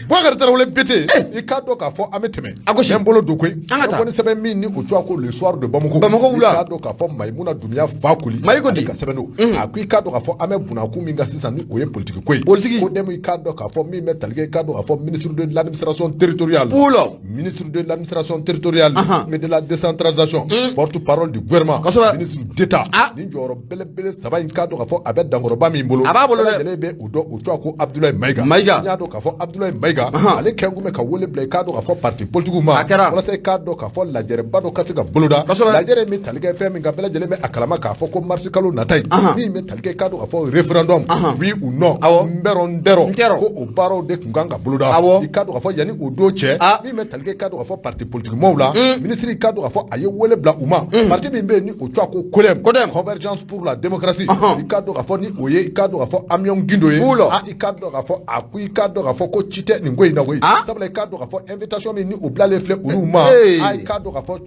Boubacar Tarawele Bete, i k'a dɔn k'a fɔ an bɛ tɛmɛ. A gosi. N bolo don koyi. An ka taa. Ko ni sɛbɛn min ni o tɔgɔ ko Le Soir de Bamako. Bamako wula. I k'a dɔn k'a fɔ Mayimuna Dunbiya Fakoli. Mayi ko di? Ale ka sɛbɛn don. A ko i k'a dɔn k'a fɔ an bɛ bunakun min kan sisan, ni o ye politique ko ye. Politique. Ko dɛmɛ, i k'a dɔn k'a fɔ min bɛ tali kɛ, i k'a dɔn k'a fɔ ministre de l'administration territoriale. Oula. Ministre de l'administration territoriale mais de la décentralisation. Porte-parole du gouvernement. Kosɛbɛ. Ministre d'État. Ah. Nin jɔyɔrɔ belebele saba in, k'a dɔn k'a fɔ a bɛ dankɔrɔba min bolo. A b'a bolo dɛ. Bɛɛ lajɛlen bɛ o dɔn, o tɔgɔ ko Abdoulaye Mayiga. Mayiga. N y'a dɔn k'a fɔ Abdoulaye Mayiga, ale kɛn kun bɛ ka wele bila, i k'a dɔn k'a fɔ parti politique ma. A kɛra. Walasa i k'a dɔn k'a fɔ lajɛrɛba dɔ ka se ka boloda. Kosɛbɛ. Lajɛrɛ min tali kɛ fɛn min kan, bɛɛ lajɛlen bɛ a kalama k'a fɔ ko mars kalo nata in. Min bɛ tali kɛ, i k'a dɔn k'a fɔ référendum. Oui ou non. Awɔ. N bɛrɔ n tɛrɔ. N tɛrɔ. Ko o baaraw de tun kan ka boloda. Awɔ. I k'a dɔn k'a fɔ yanni o don cɛ. Ah. Min bɛ tali kɛ, i k'a dɔn k'a fɔ parti politique maaw la. Ministre, i k'a dɔn k'a fɔ a ye wele bila u ma. Parti min bɛ yen ni o tɔgɔ ko CODEM. CODEM. Convergence pour la démocratie. Ɔhɔn. I k'a dɔn k'a fɔ ni o ye, i k'a dɔn k'a fɔ Amion Guindo ye. Oula. Ah, i k'a dɔn k'a fɔ a ko i k'a dɔn k'a fɔ ko ci tɛ nin ko in na koyi. Ah. Sabula i k'a dɔn k'a fɔ invitation min ni o bilalen filɛ olu ma. Ee. Ah, i k'a dɔn k'a fɔ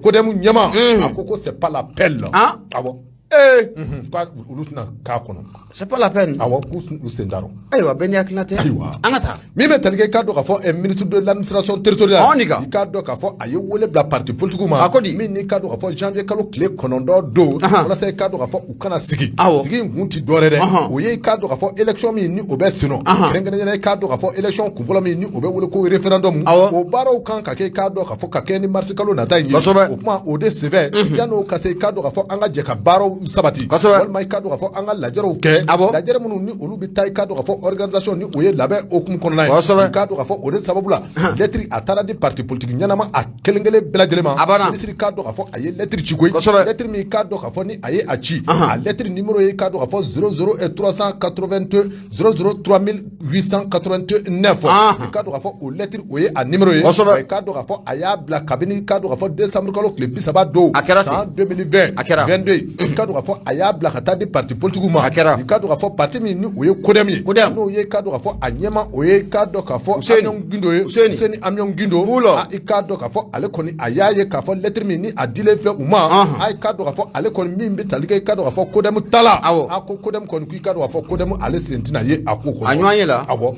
CODEM ɲɛmaa. A ko ko c'est pas la peine. Ah. Awɔ. Ee. K'a olu tɛna k'a kɔnɔ. C'est pas la peine. Awɔ, k'u u sen t'a rɔ. Ayiwa, bɛɛ n'i hakilina tɛ. Ayiwa. An ka taa. Min bɛ tali kɛ, i k'a dɔn k'a fɔ ministre de l'administration territoriale. Ɔn, nin kan. I k'a dɔn k'a fɔ a ye wele bila parti politique ma. A ko di? Min n'i k'a dɔn k'a fɔ janvier kalo tile 9 don. Walasa i k'a dɔn k'a fɔ u kana sigi. Awɔ. Sigi in kun ti dɔwɛrɛ dɛ. Ɔhɔn. O ye i k'a dɔn k'a fɔ élection min ni o bɛ sen nɔ. Kɛrɛnkɛrɛnnenya la, i k'a dɔn k'a fɔ élection kunfɔlɔ min ni o bɛ wele ko référendum. Awɔ. O baaraw kan ka kɛ, i k'a dɔn k'a fɔ ka kɛ ni mars kalo nata in ye. Kosɛbɛ. O kuma o de senfɛ, yan'o ka se, i k'a dɔn k'a fɔ an ka jɛ ka baaraw sabati. Kosɛbɛ. Walima i k'a dɔn k'a fɔ an ka lajɛrɛw kɛ. Awɔ. Lajɛrɛ minnu ni olu bɛ taa, i k'a dɔn k'a fɔ organisation ni o ye labɛn hokumu kɔnɔna ye. Kosɛbɛ. I k'a dɔn k'a fɔ o de sababu la, lettre a taara di parti politique ɲɛnama a kelen kelen bɛɛ lajɛlen ma. A banna. Ministre k'a dɔn k'a fɔ a ye lettre ci koyi. Kosɛbɛ. Lettre min, i k'a dɔn k'a fɔ ni a ye a ci. A lettre numéro ye, i k'a dɔn k'a fɔ 00 et 382 00 3889. I k'a dɔn k'a fɔ o lettre o ye a numéro ye. Kosɛbɛ. Wa i k'a dɔn k'a fɔ a y'a bila kabini, i k'a dɔn k'a fɔ décembre kalo tile 30 don. A kɛra ten. San 2020. A kɛra. 22. I k'a dɔn k'a fɔ a y'a bila ka taa di parti politique ma. A kɛra. I k'a dɔn k'a fɔ parti min ni o ye CODEM ye. CODEM. N'o ye, i k'a dɔn k'a fɔ a ɲɛma o ye, i k'a dɔn k'a fɔ Useni. Amion Guindo ye. Useni. Useni Amion Guindo. Oula. Ah, i k'a dɔn k'a fɔ ale kɔni a y'a ye k'a fɔ lettre min ni a dilen filɛ u ma. Ah, i k'a dɔn k'a fɔ ale kɔni min bɛ tali kɛ, i k'a dɔn k'a fɔ CODEM ta la. Awɔ. A ko CODEM kɔni ko i k'a dɔn k'a fɔ CODEM ale sen tɛna ye a ko kɔnɔ. A ɲɔgɔn ye la? Awɔ.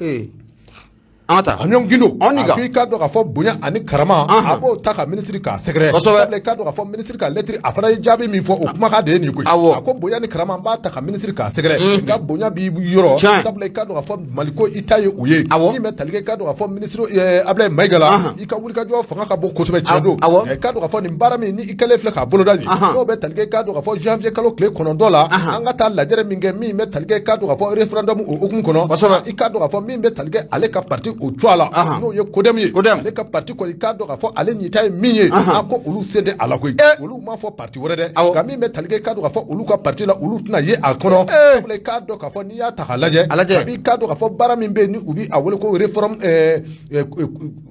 Ee. An ka taa. Amion Guindo. Ɔn, nin A kan. ko i k'a dɔn k'a fɔ bonya ani karama. Anhan. A b'o ta ka ministre k'a sɛgɛrɛ. Kosɛbɛ. Sabula i k'a dɔn k'a fɔ ministre ka lettre a fana ye jaabi min fɔ, o kumakan de ye nin ye koyi. Awɔ. A ko bonya ni karama, n b'a ta ka ministre k'a sɛgɛrɛ. Nka bonya b'i yɔrɔ. Tiɲɛ. Sabula i k'a dɔn k'a fɔ Maliko i ta ye o ye. Awɔ. Min bɛ tali kɛ, i k'a dɔn k'a fɔ ministre Abdoulaye Mayiga la. I ka wulikajɔ fanga ka bon kosɛbɛ, tiɲɛ don. Awɔ. I k'a dɔn k'a fɔ nin baara min ni i kɛlen filɛ k'a boloda nin. Anhan. N'o bɛ tali kɛ, i k'a dɔn k'a fɔ janvier kalo tile 9 la. Anhan. An ka taa lajɛrɛ min kɛ min bɛ tali kɛ, i k'a dɔn k'a fɔ référendum o hukumu kɔnɔ. Kosɛbɛ. I k'a dɔn k'a fɔ min bɛ tali kɛ ale ka parti o cogoya la. Anhan. N'o ye CODEM ye. CODEM. Ale ka parti kɔni, i k'a dɔn k'a fɔ ale ɲita ye min ye. Anhan. A ko olu sen tɛ a la koyi. Eh. Olu m'a fɔ parti wɛrɛ dɛ. Awɔ. Nka min bɛ tali kɛ, i k'a dɔn k'a fɔ olu ka parti la, olu tɛna ye a kɔnɔ. Eh. Sabula i k'a dɔn k'a fɔ n'i y'a ta k'a lajɛ. A lajɛ. Kabi i k'a dɔn k'a fɔ baara min bɛ yen ni u bɛ a wele ko réforme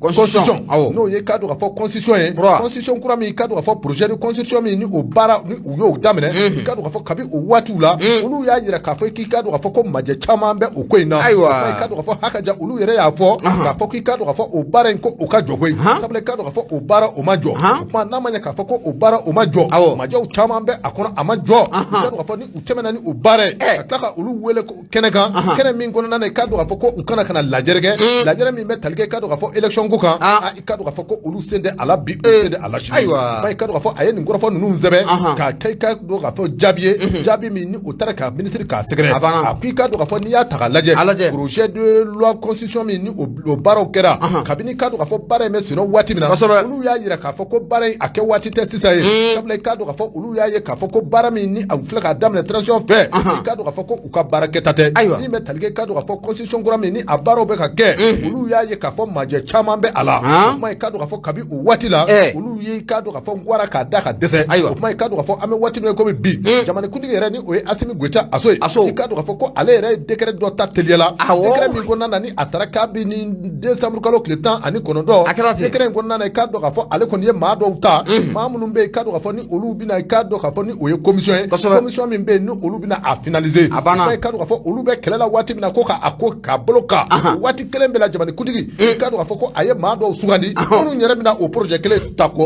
Constitution. constitution. Awɔ. N'o ye, i k'a dɔn k'a fɔ constitution ye. Kura. Constitution kura min, i k'a dɔn k'a fɔ projet de constitution min ni o baara ni u y'o daminɛ. I k'a dɔn k'a fɔ kabi o waatiw la. Olu y'a jira k'a fɔ k'i k'a dɔn k'a fɔ ko majɛ caman bɛ o ko in na. Ayiwa. I k'a dɔn k'a fɔ hakaja olu yɛrɛ y'a fɔ. K'a fɔ k'i k'a dɔn k'a fɔ o baara in ko o ka jɔ koyi. Han. Sabula i k'a dɔn k'a fɔ o baara o ma jɔ. Han. O kuma n'a ma ɲɛ k'a fɔ ko o baara o ma jɔ. Awɔ. Majɛw caman bɛ a kɔnɔ a ma jɔ. I k'a dɔn k'a fɔ ni u tɛmɛna ni o baara ye. Eh. Ka tila ka olu wele kɛnɛ kan. Ahan. Kɛnɛ min kɔnɔna na, i k'a dɔn k'a fɔ ko u kana ka na lajɛrɛ kɛ. Lajɛrɛ min bɛ tali kɛ, i k'a dɔn k'a fɔ élection ko kan. Ah. Ah, i k'a dɔn k'a fɔ ko olu sen tɛ a la bi, u Eh. sen tɛ a la sini. Ayiwa. Ba i k'a dɔn k'a fɔ a ye nin kɔrɔfɔ ninnu sɛbɛn. Ahan. K'a kɛ i k'a dɔn k'a fɔ jaabi ye. Jaabi min ni o taara ka ministre k'a sɛgɛrɛ. A banna. A ko i k'a dɔn k'a fɔ n'i y'a ta k'a lajɛ. A lajɛ. Projet de loi constitution min ni o o baaraw kɛra kabini k'a dɔn k'a fɔ baara in bɛ senna waati min na, olu y'a jira k'a fɔ ko baara in a kɛ waati tɛ sisan ye, sabula i k'a dɔn k'a fɔ olu y'a ye k'a fɔ ko baara min ni a filɛ k'a daminɛ transition fɛ, i k'a dɔn k'a fɔ ko u ka baara kɛta tɛ. Min bɛ tali kɛ, i k'a dɔn k'a fɔ constitution kura min ni a baaraw bɛ ka kɛ, olu y'a ye k'a fɔ majɛ caman bɛ a la. O kuma, i k'a dɔn k'a fɔ kabi o waati la, olu ye, i k'a dɔn k'a fɔ n gwara k'a da ka dɛsɛ. O kuma, i k'a dɔn k'a fɔ an bɛ waati min na komi bi, jamanakuntigi yɛrɛ ni o ye Asimi Goyita Aso ye, i k'a dɔn k'a fɔ ko ale yɛrɛ ye décret dɔ ta teliya la, décret min kɔnɔna na ni a taara kabi ni décembre kalo tile 19. Décret in kɔnɔna na, i k'a dɔn k'a fɔ ale kɔni ye maa dɔw ta, maa minnu bɛ yen, i k'a dɔn k'a fɔ ni olu bɛna, i k'a dɔn k'a fɔ ni o ye commission ye, commission min bɛ yen ni olu bɛna a finaliser. A banna. I k'a dɔn k'a fɔ olu bɛ kɛlɛ la waati min na ko ka a ko k'a bolo kan, o waati kelen bɛɛ la, jamanakuntigi, i k'a dɔn k'a fɔ ko a ye maa dɔw sugandi minnu yɛrɛ bɛna o projet kelen ta ko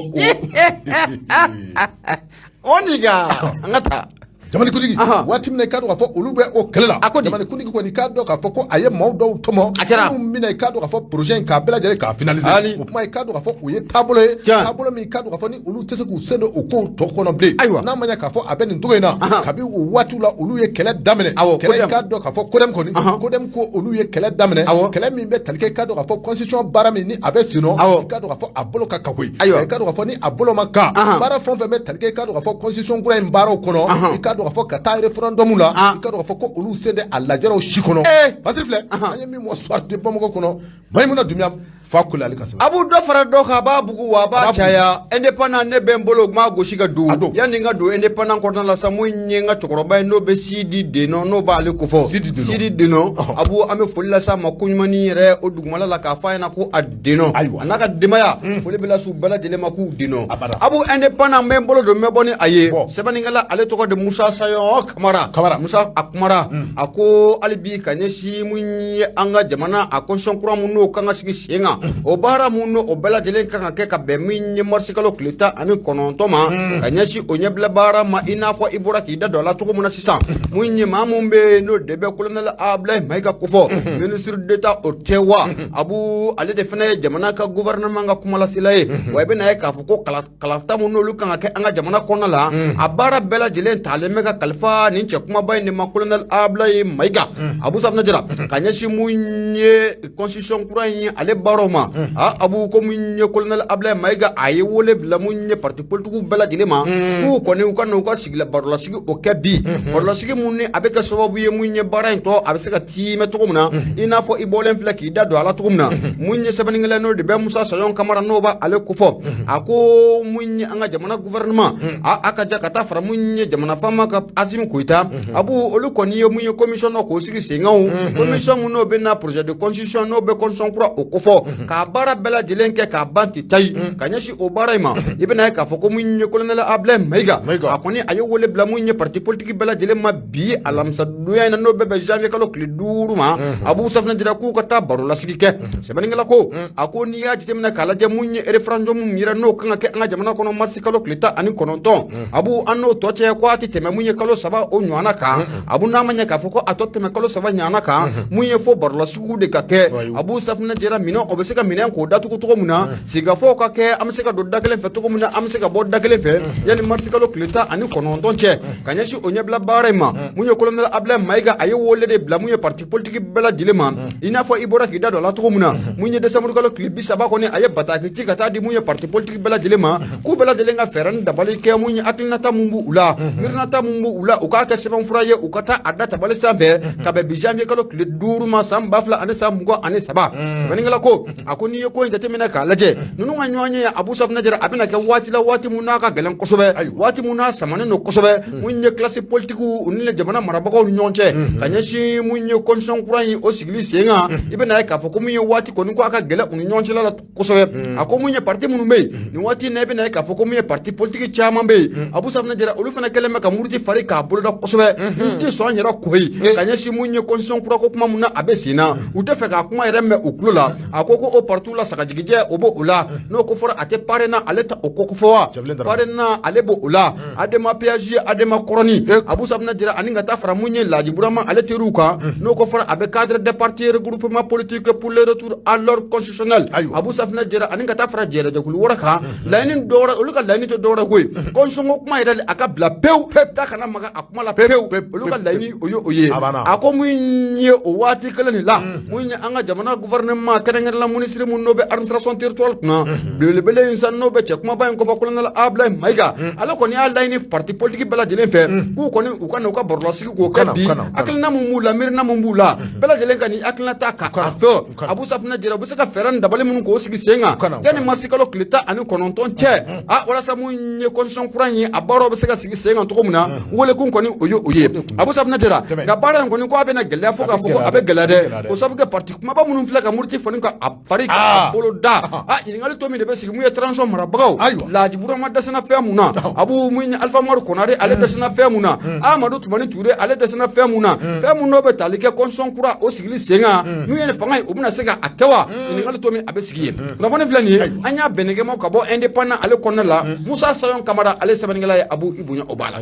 o ni ka an ka taa. Jamanakuntigi, waati min na i k'a dɔn k'a fɔ olu bɛ o kɛlɛ la, A ko di? Jamanakuntigi kɔni, i k'a dɔn k'a fɔ ko a ye maaw dɔw tɔmɔ A kɛra. minnu bɛna, i k'a dɔn k'a fɔ projet in k'a bɛɛ lajɛlen k'a finaliser. Ali. O kuma, i k'a dɔn k'a fɔ o ye taabolo ye, Tiɲɛ. taabolo min i k'a dɔn k'a fɔ ni olu tɛ se k'u sen don o kow tɔ kɔnɔ bilen. N'a ma ɲɛ k'a fɔ a bɛ nin cogo in na, kabi o waatiw la olu ye kɛlɛ daminɛ. Kɛlɛ, i CODEM. k'a dɔn k'a fɔ CODEM kɔni, CODEM ko olu ye kɛlɛ daminɛ, kɛlɛ min bɛ tali kɛ, i k'a dɔn k'a fɔ constitution baara min ni a bɛ sen nɔ, i k'a dɔn k'a fɔ a bolo ka kan koyi. I k'a dɔn k'a fɔ ni a bolo ma kan, baara fɛn o fɛn bɛ tali kɛ, i k'a dɔn k'a fɔ constitution kura in baaraw kɔnɔ, i k'a dɔn k'a fɔ ka taa référendum la, i k'a dɔn k'a fɔ ko olu sen tɛ a lajɛrɛw si kɔnɔ. Patiri filɛ, an ye min mɔ Soir de Bamako kɔnɔ, Mayimuna Dunbiya fa kule ale ka sɛbɛn. Abu, dɔ fara dɔ kan, a b'a bugu wa a b'a A b'a bugu. caya. Indépendant ne bɛ n bolo, n b'a gosi ka don. A don. Yanni n ka don indépendant kɔnɔna la sa, mun ye n ka cɛkɔrɔba ye n'o bɛ Sidi Denɔ, n'o b'ale kofɔ. Sidi Denɔ. Sidi Denɔ. Abu, an bɛ foli lase a ma koɲumanni yɛrɛ o dugumala la k'a fɔ a ɲɛna ko a Denɔ. A n'a ka denbaya, foli bɛ lase u bɛɛ lajɛlen ma k'u Denɔ. A bada. Abu, indépendant n bɛ n bolo don, n bɛ bɔ ni a ye. Bɔ. Sɛbɛnnikɛla ale tɔgɔ de Musa Sayɔn Kamara. Kamara. Musa a kumara, a ko hali bi ka ɲɛsin mun ye an ka jamana a constitution kura mun n'o kan ka sigi sen kan, o baara mun n'o bɛɛ lajɛlen kan ka kɛ ka bɛn min ye marisi kalo tile 19 ma, ka ɲɛsin o ɲɛbila baara ma, i n'a fɔ i bɔra k'i da don a la cogo min na sisan, mun ye maa mun bɛ yen n'o de bɛ colonel Ablaye Mayiga kofɔ, ministre d'État o tɛ wa? Abu, ale de fana ye jamana ka gouvernement ka kumalasela ye wa. I bɛna ye k'a fɔ ko kalata mun n'olu kan ka kɛ an ka jamana kɔnɔna la, a baara bɛɛ lajɛlen talen bɛ ka kalifa nin cɛ kumaba in de ma, colonel Ablaye Mayiga. Abu Safunɛ Jara, ka ɲɛsin mun ye constitution kura in ye ale baaraw ma, a Abu, ko mun ye colonel Ablaye Mayiga, a ye wele bila mun ye parti politique bɛɛ lajɛlen ma k'u kɔni u ka n'u ka sigila barolasigi o kɛ bi, barolasigi mun ni a bɛ kɛ sababu ye mun ye baara in tɔ a bɛ se ka tiimɛ cogo min na, i n'a fɔ i bɔlen filɛ k'i da don a la cogo min na. Mun ye sɛbɛnnikɛla n'o de bɛ Musa Sayɔn Kamara n'o b'ale kofɔ, a ko mun ye an ka jamana gouvernement a ka ja ka taa fara mun ye jamana faama ka Asimi Goyita, Abu, olu kɔni ye mun ye commission dɔ k'o sigi sen kan, o commission mun n'o bɛ na projet de constitution n'o bɛ constitution kura o kofɔ k'a baara bɛɛ lajɛlen kɛ k'a ban ten tayi. Ka ɲɛsin o baara in ma, i bɛna ye k'a fɔ ko mun ye colonel Ablaye Mayiga, a kɔni a ye wele bila mun ye parti politique bɛɛ lajɛlen ma bi alamisadonya in na, n'o bɛ bɛn janvier kalo tile 5 ma. Abu Safunɛ Jara k'u ka taa barolasigi kɛ. Sɛbɛnnikɛla ko a ko n'i y'a jateminɛ k'a lajɛ, mun ye référendum min yɛrɛ n'o kan ka kɛ an ka jamana kɔnɔ marisi kalo tile 19, Abu, an n'o tɔ cɛ ko a tɛ tɛmɛ mun ye kalo 3 o ɲɔgɔnna kan. Abu, n'a ma ɲɛ k'a fɔ ko a tɔ tɛmɛ kalo 3 ɲɔgɔnna kan, mun ye fo barolasigiw de ka kɛ. Abu Safunɛ Jara, minɛn o bɛ se ka minɛn k'o datugu cogo min na, sigikafɔw ka kɛ, an bɛ se ka don da kelen fɛ cogo min na, an bɛ se ka bɔ da kelen fɛ yanni marisi kalo tile 19 cɛ. Ka ɲɛsin o ɲɛbila baara in ma, mun ye colonel Ablaye Mayiga, a ye wele de bila mun ye parti politique bɛɛ lajɛlen ma, i n'a fɔ i bɔra k'i da don a la cogo min na. Mun ye décembre kalo tile 30 kɔni, a ye bataki ci ka taa di mun ye parti politique bɛɛ lajɛlen ma k'u bɛɛ lajɛlen ka fɛɛrɛ ni dabali kɛ, mun ye hakilinata mun b'u la, miirinata mun b'u la, u k'a kɛ sɛbɛnfura ye, u ka taa a da tabali sanfɛ ka bɛn bi janvier kalo tile 5 ma san 2023. Sɛbɛnnikɛla ko a ko n'i ye ko in jateminɛ k'a lajɛ, ninnu ka ɲɔgɔn ye, Abu Safunɛ Jara, a bɛna kɛ waati la, waati mun n'a ka gɛlɛn kosɛbɛ, waati mun n'a samanen don kosɛbɛ, mun ye classe politique u ni jamana marabagaw ni ɲɔgɔn cɛ ka ɲɛsin mun ye constitution kura in o sigili sen kan. I bɛna ye k'a fɔ ko mun ye waati kɔni ko a ka gɛlɛn u ni ɲɔgɔn cɛla la kosɛbɛ. A ko mun ye parti minnu bɛ yen nin waati in na, i bɛna ye k'a fɔ ko mun ye parti politique caman bɛ yen, Abu Safunɛ Jara, olu fana kɛlen bɛ ka muruti fari k'a boloda kosɛbɛ, n tɛ sɔn an yɛrɛ koyi ka ɲɛsin mun ye constitution kura ko kuma mun na a bɛ sen na, u tɛ fɛ k'a kuma yɛrɛ mɛn u tulo la. A ko ko ko o partiw la sagajigijɛ o b'o la n'o ko fɔra a tɛ PARENA ale ta o ko fɔ wa PARENA ale b'o o la ADEMA PAJ ADEMA kɔrɔni Abu Safinɛ Jara ani ka taa fara mun ye Laji Burama ale teriw kan n'o ko fɔra a bɛ cadre des partis regroupement politique pour le retour à l'ordre constitutionnel Abu Safinɛ Jara ani ka taa fara jɛrɛjɛkulu wɛrɛ kan laɲini dɔwɛrɛ olu ka laɲini tɛ dɔwɛrɛ ko ye constitution ko kuma yɛrɛ a ka bila pewu da kana maga a kuma la pewu olu ka laɲini o ye o ye a ko mun ye o waati kelen de la mun ye an ka jamana gouvernement kɛrɛnkɛrɛnla minisiri mun n'o bɛ administration territoriale kunna belebele in sa n'o bɛ cɛ kumaba in kofɔ colonel Ablaye Mayiga ale kɔni y'a laɲini parti politique bɛɛ lajɛlen fɛ k'u kɔni u ka na u ka barolasigi k'o kɛ bi hakilina mun b'u la miirina mun b'u la bɛɛ lajɛlen ka nin hakilina ta k'a fɔ Abu Safinɛ Jara u bɛ se ka fɛɛrɛ ni dabali minnu k'o sigi sen kan yanni marisikalo tile 19 cɛ a walasa mun ye constitution kura in ye a baaraw bɛ se ka sigi sen kan cogo min na welekun kɔni o ye o ye Abu Safinɛ Jara nka baara in kɔni ko a bɛna gɛlɛya fo k'a fɔ ko a bɛ gɛlɛya dɛ o sababu kɛ parti kumaba minnu filɛ ka muruti fani ka a fari ka a bolo da a ɲininkali tɔ min de bɛ sigi mun ye transition marabagaw Laji Burama dɛsɛna fɛn mun na Abu mun ye Alpha Umaru Konare ale dɛsɛna fɛn mun na Amadu Tumani Ture ale dɛsɛna fɛn mun na fɛn mun n'o bɛ tali kɛ constitution kura o sigili sen kan n'u ye fanga ye u bɛna se ka a kɛ wa ɲininkali tɔ min a bɛ sigi yen kunnafoni filɛ nin ye an y'a bɛnɛkɛmaw ka bɔ indépendant ale kɔnɔna la Musa Sayɔn Kamara ale sɛbɛnnikɛla ye Abu i bonya o b'a la.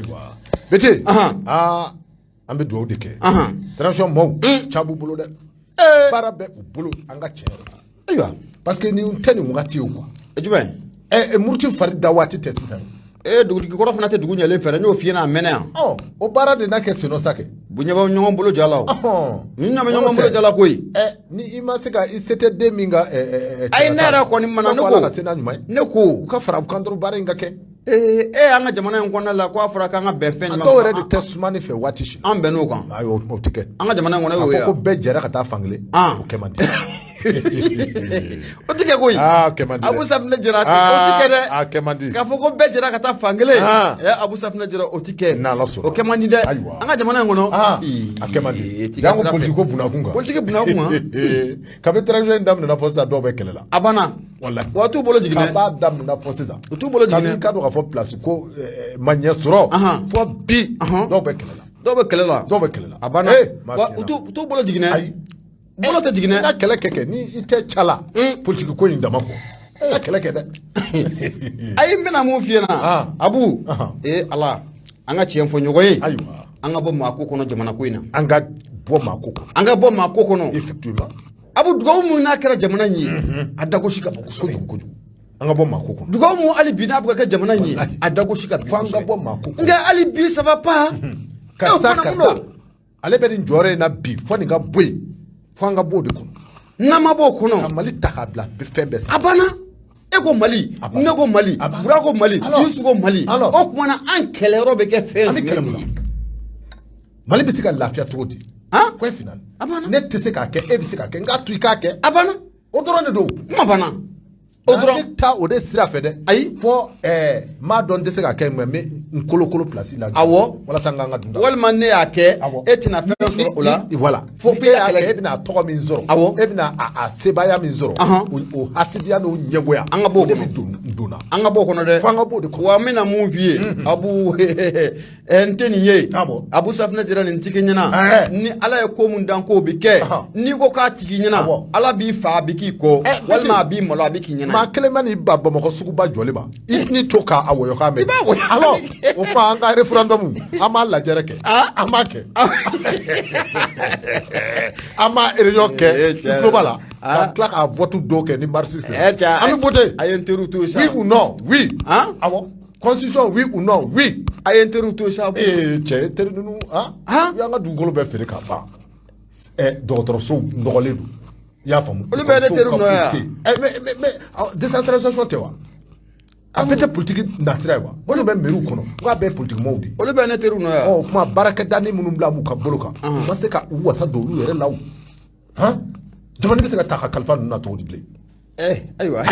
Bete aa an bɛ dugawu de kɛ transition maaw ca b'u bolo dɛ baara bɛ u bolo an ka tiɲɛ yɛrɛ fɔ. Ayiwa parce que nin tɛ nin wagati ye quoi. Jumɛn? Muruti fari da waati tɛ sisan. Dugutigi kɔrɔ fana tɛ dugu ɲɛlen fɛ dɛ, n y'o f'i ɲɛna a mɛnna yan. Ɔ o baara de n'a kɛ senɔ sa kɛ. Bonya bɛ ɲɔgɔn bolo ja la o. Ni ɲa bɛ ɲɔgɔn bolo ja la koyi. Ni i ma se ka i se tɛ den min ka. Ayi ne yɛrɛ kɔni mana ne ko ka se n'a ɲuman ye. Ne ko. U ka fara u kan dɔrɔn baara in ka kɛ. Ee e an ka jamana in kɔnɔna la k'a fɔra k'an ka bɛn fɛn jumɛn dɔw yɛrɛ de tɛ sumani fɛ waati si. An bɛnn'o kan. Ayi o tɛ kɛ. An ka jamana in kɔnɔ y'o ye. A fɔ ko bɛɛ jɛra ka taa fan kelen. O kɛ man di. O tɛ kɛ koyi. Aa kɛ man di dɛ. Abu Safinɛ Jara o tɛ kɛ dɛ. A kɛ man di. K'a fɔ ko bɛɛ jɛra ka taa fan kelen. Abu Safinɛ Jara o tɛ kɛ. N'Ala sɔnna. O kɛ man di dɛ. Ayiwa. An ka jamana in kɔnɔ. A kɛ man di. Janko politique ko bunakun kan. Politique bunakun kan. Kabi transition in daminɛna fɔ sisan dɔw bɛ kɛlɛ la. A banna. Walahi. Wa t'u bolo jigin dɛ. Kab'a daminɛna fɔ sisan. U t'u bolo jigin dɛ. Kabi ka dɔn k'a fɔ place ko ma ɲɛ sɔrɔ. Fɔ bi. Dɔw bɛ kɛlɛ la. Dɔw bɛ kɛlɛ la. Dɔw bɛ kɛlɛ la. A banna. Wa u t'u bolo jigin dɛ. Ayi. Bolo tɛ jigin dɛ. I ka kɛlɛ kɛ ni i tɛ ca la. Politique ko in dama kɔ. I ka kɛlɛ kɛ dɛ. Ayi n bɛna mun f'i ɲɛna. Abu. Ee Ala an ka tiɲɛ fɔ ɲɔgɔn ye. Ayiwa. An ka bɔ maa ko kɔnɔ jamana ko in na. An ka bɔ maa ko kɔnɔ. An ka bɔ maa ko kɔnɔ. Effectivement. Abu dugawu mun n'a kɛra jamana in ye a dagosi ka bon kosɛbɛ. Kojugu kojugu. An ka bɔ maa ko kɔnɔ. Dugawu mun hali bi n'a bɛ ka kɛ jamana in ye a dagosi ka bon. Fo an ka bɔ maa ko kɔnɔ. Nka hali bi ça va pas. Karisa karisa ale bɛ nin jɔyɔrɔ in na bi fo nin ka bɔ yen fo an ka bɔ o de kɔnɔ. N'an ma bɔ o kɔnɔ. Ka Mali ta k'a bila fɛn bɛɛ sanfɛ. A banna. E ko Mali ne ko Mali Bura ko Mali Yusu ko Mali o tuma na an kɛlɛyɔrɔ bɛ kɛ fɛn jumɛn ye? An bɛ kɛlɛ mun na? Mali bɛ se ka lafiya cogo di? Point final. A banna. Ne tɛ se k'a kɛ e bɛ se k'a kɛ n k'a to i k'a kɛ. A banna. O dɔrɔn de don. Kuma banna. O dɔrɔn. An tɛ taa o de sira fɛ dɛ. Ayi. Fɔ n b'a dɔn n tɛ se k'a kɛ mais n bɛ n kolokolo place la. Awɔ. Walasa n k'an ka dunda. Walima ne y'a kɛ. Awɔ. E tɛna fɛn sɔrɔ o la. Voilà. Fo e y'a kɛ e bɛna tɔgɔ min sɔrɔ. Awɔ. E bɛna a sebaaya min sɔrɔ. O hasidiya n'o ɲɛgoya. An ka bɔ o de kɔnɔ. bɛ don n na. An ka bɔ o kɔnɔ dɛ. Fo an ka bɔ o de kɔnɔ. Wa n bɛna mun f'i ye. Abu n tɛ nin ye Abu Safinɛ Jara nin tigi ɲɛna ni Ala ye ko mun dan k'o bɛ kɛ n'i ko k'a tigi ɲɛna Ala b'i fa a bɛ k'i kɔ walima a b'i malo a bɛ k'i ɲɛna. Maa kelen ma n'i ba Bamakɔ suguba jɔli ma i n'i to k'a wɔyɔ k'a mɛn. I b'a wɔyɔ. Alors o kuma an ka référendum an b'a lajɛrɛ kɛ. An b'a kɛ. An b'a réunion kɛ i tulo b'a la. Ka tila k'a vote dɔw kɛ ni marche sera. An bɛ voter. A ye n teriw to yen sa. Oui ou non? Oui. Awɔ. Constitution oui ou non? Oui. A ye n teriw to yen sa. Ee cɛ teri ninnu u y'an ka dugukolo bɛɛ feere k'a ban. Dɔgɔtɔrɔsow nɔgɔlen don. I y'a faamu. Olu bɛɛ ye ne teriw nɔ ye wa? Mais décentralisation tɛ wa? A bɛɛ tɛ politique nasira ye wa? Olu bɛ mairie kɔnɔ k'a bɛɛ ye politique maaw de ye. Olu bɛɛ ye ne teriw nɔ ye wa? Ɔ o tuma baarakɛdanin minnu bila b'u ka bolo kan. U ma se ka u wasa don olu yɛrɛ la o. Han jamana bɛ se ka ta ka kalifa ninnu na cogo di bilen? Ayiwa.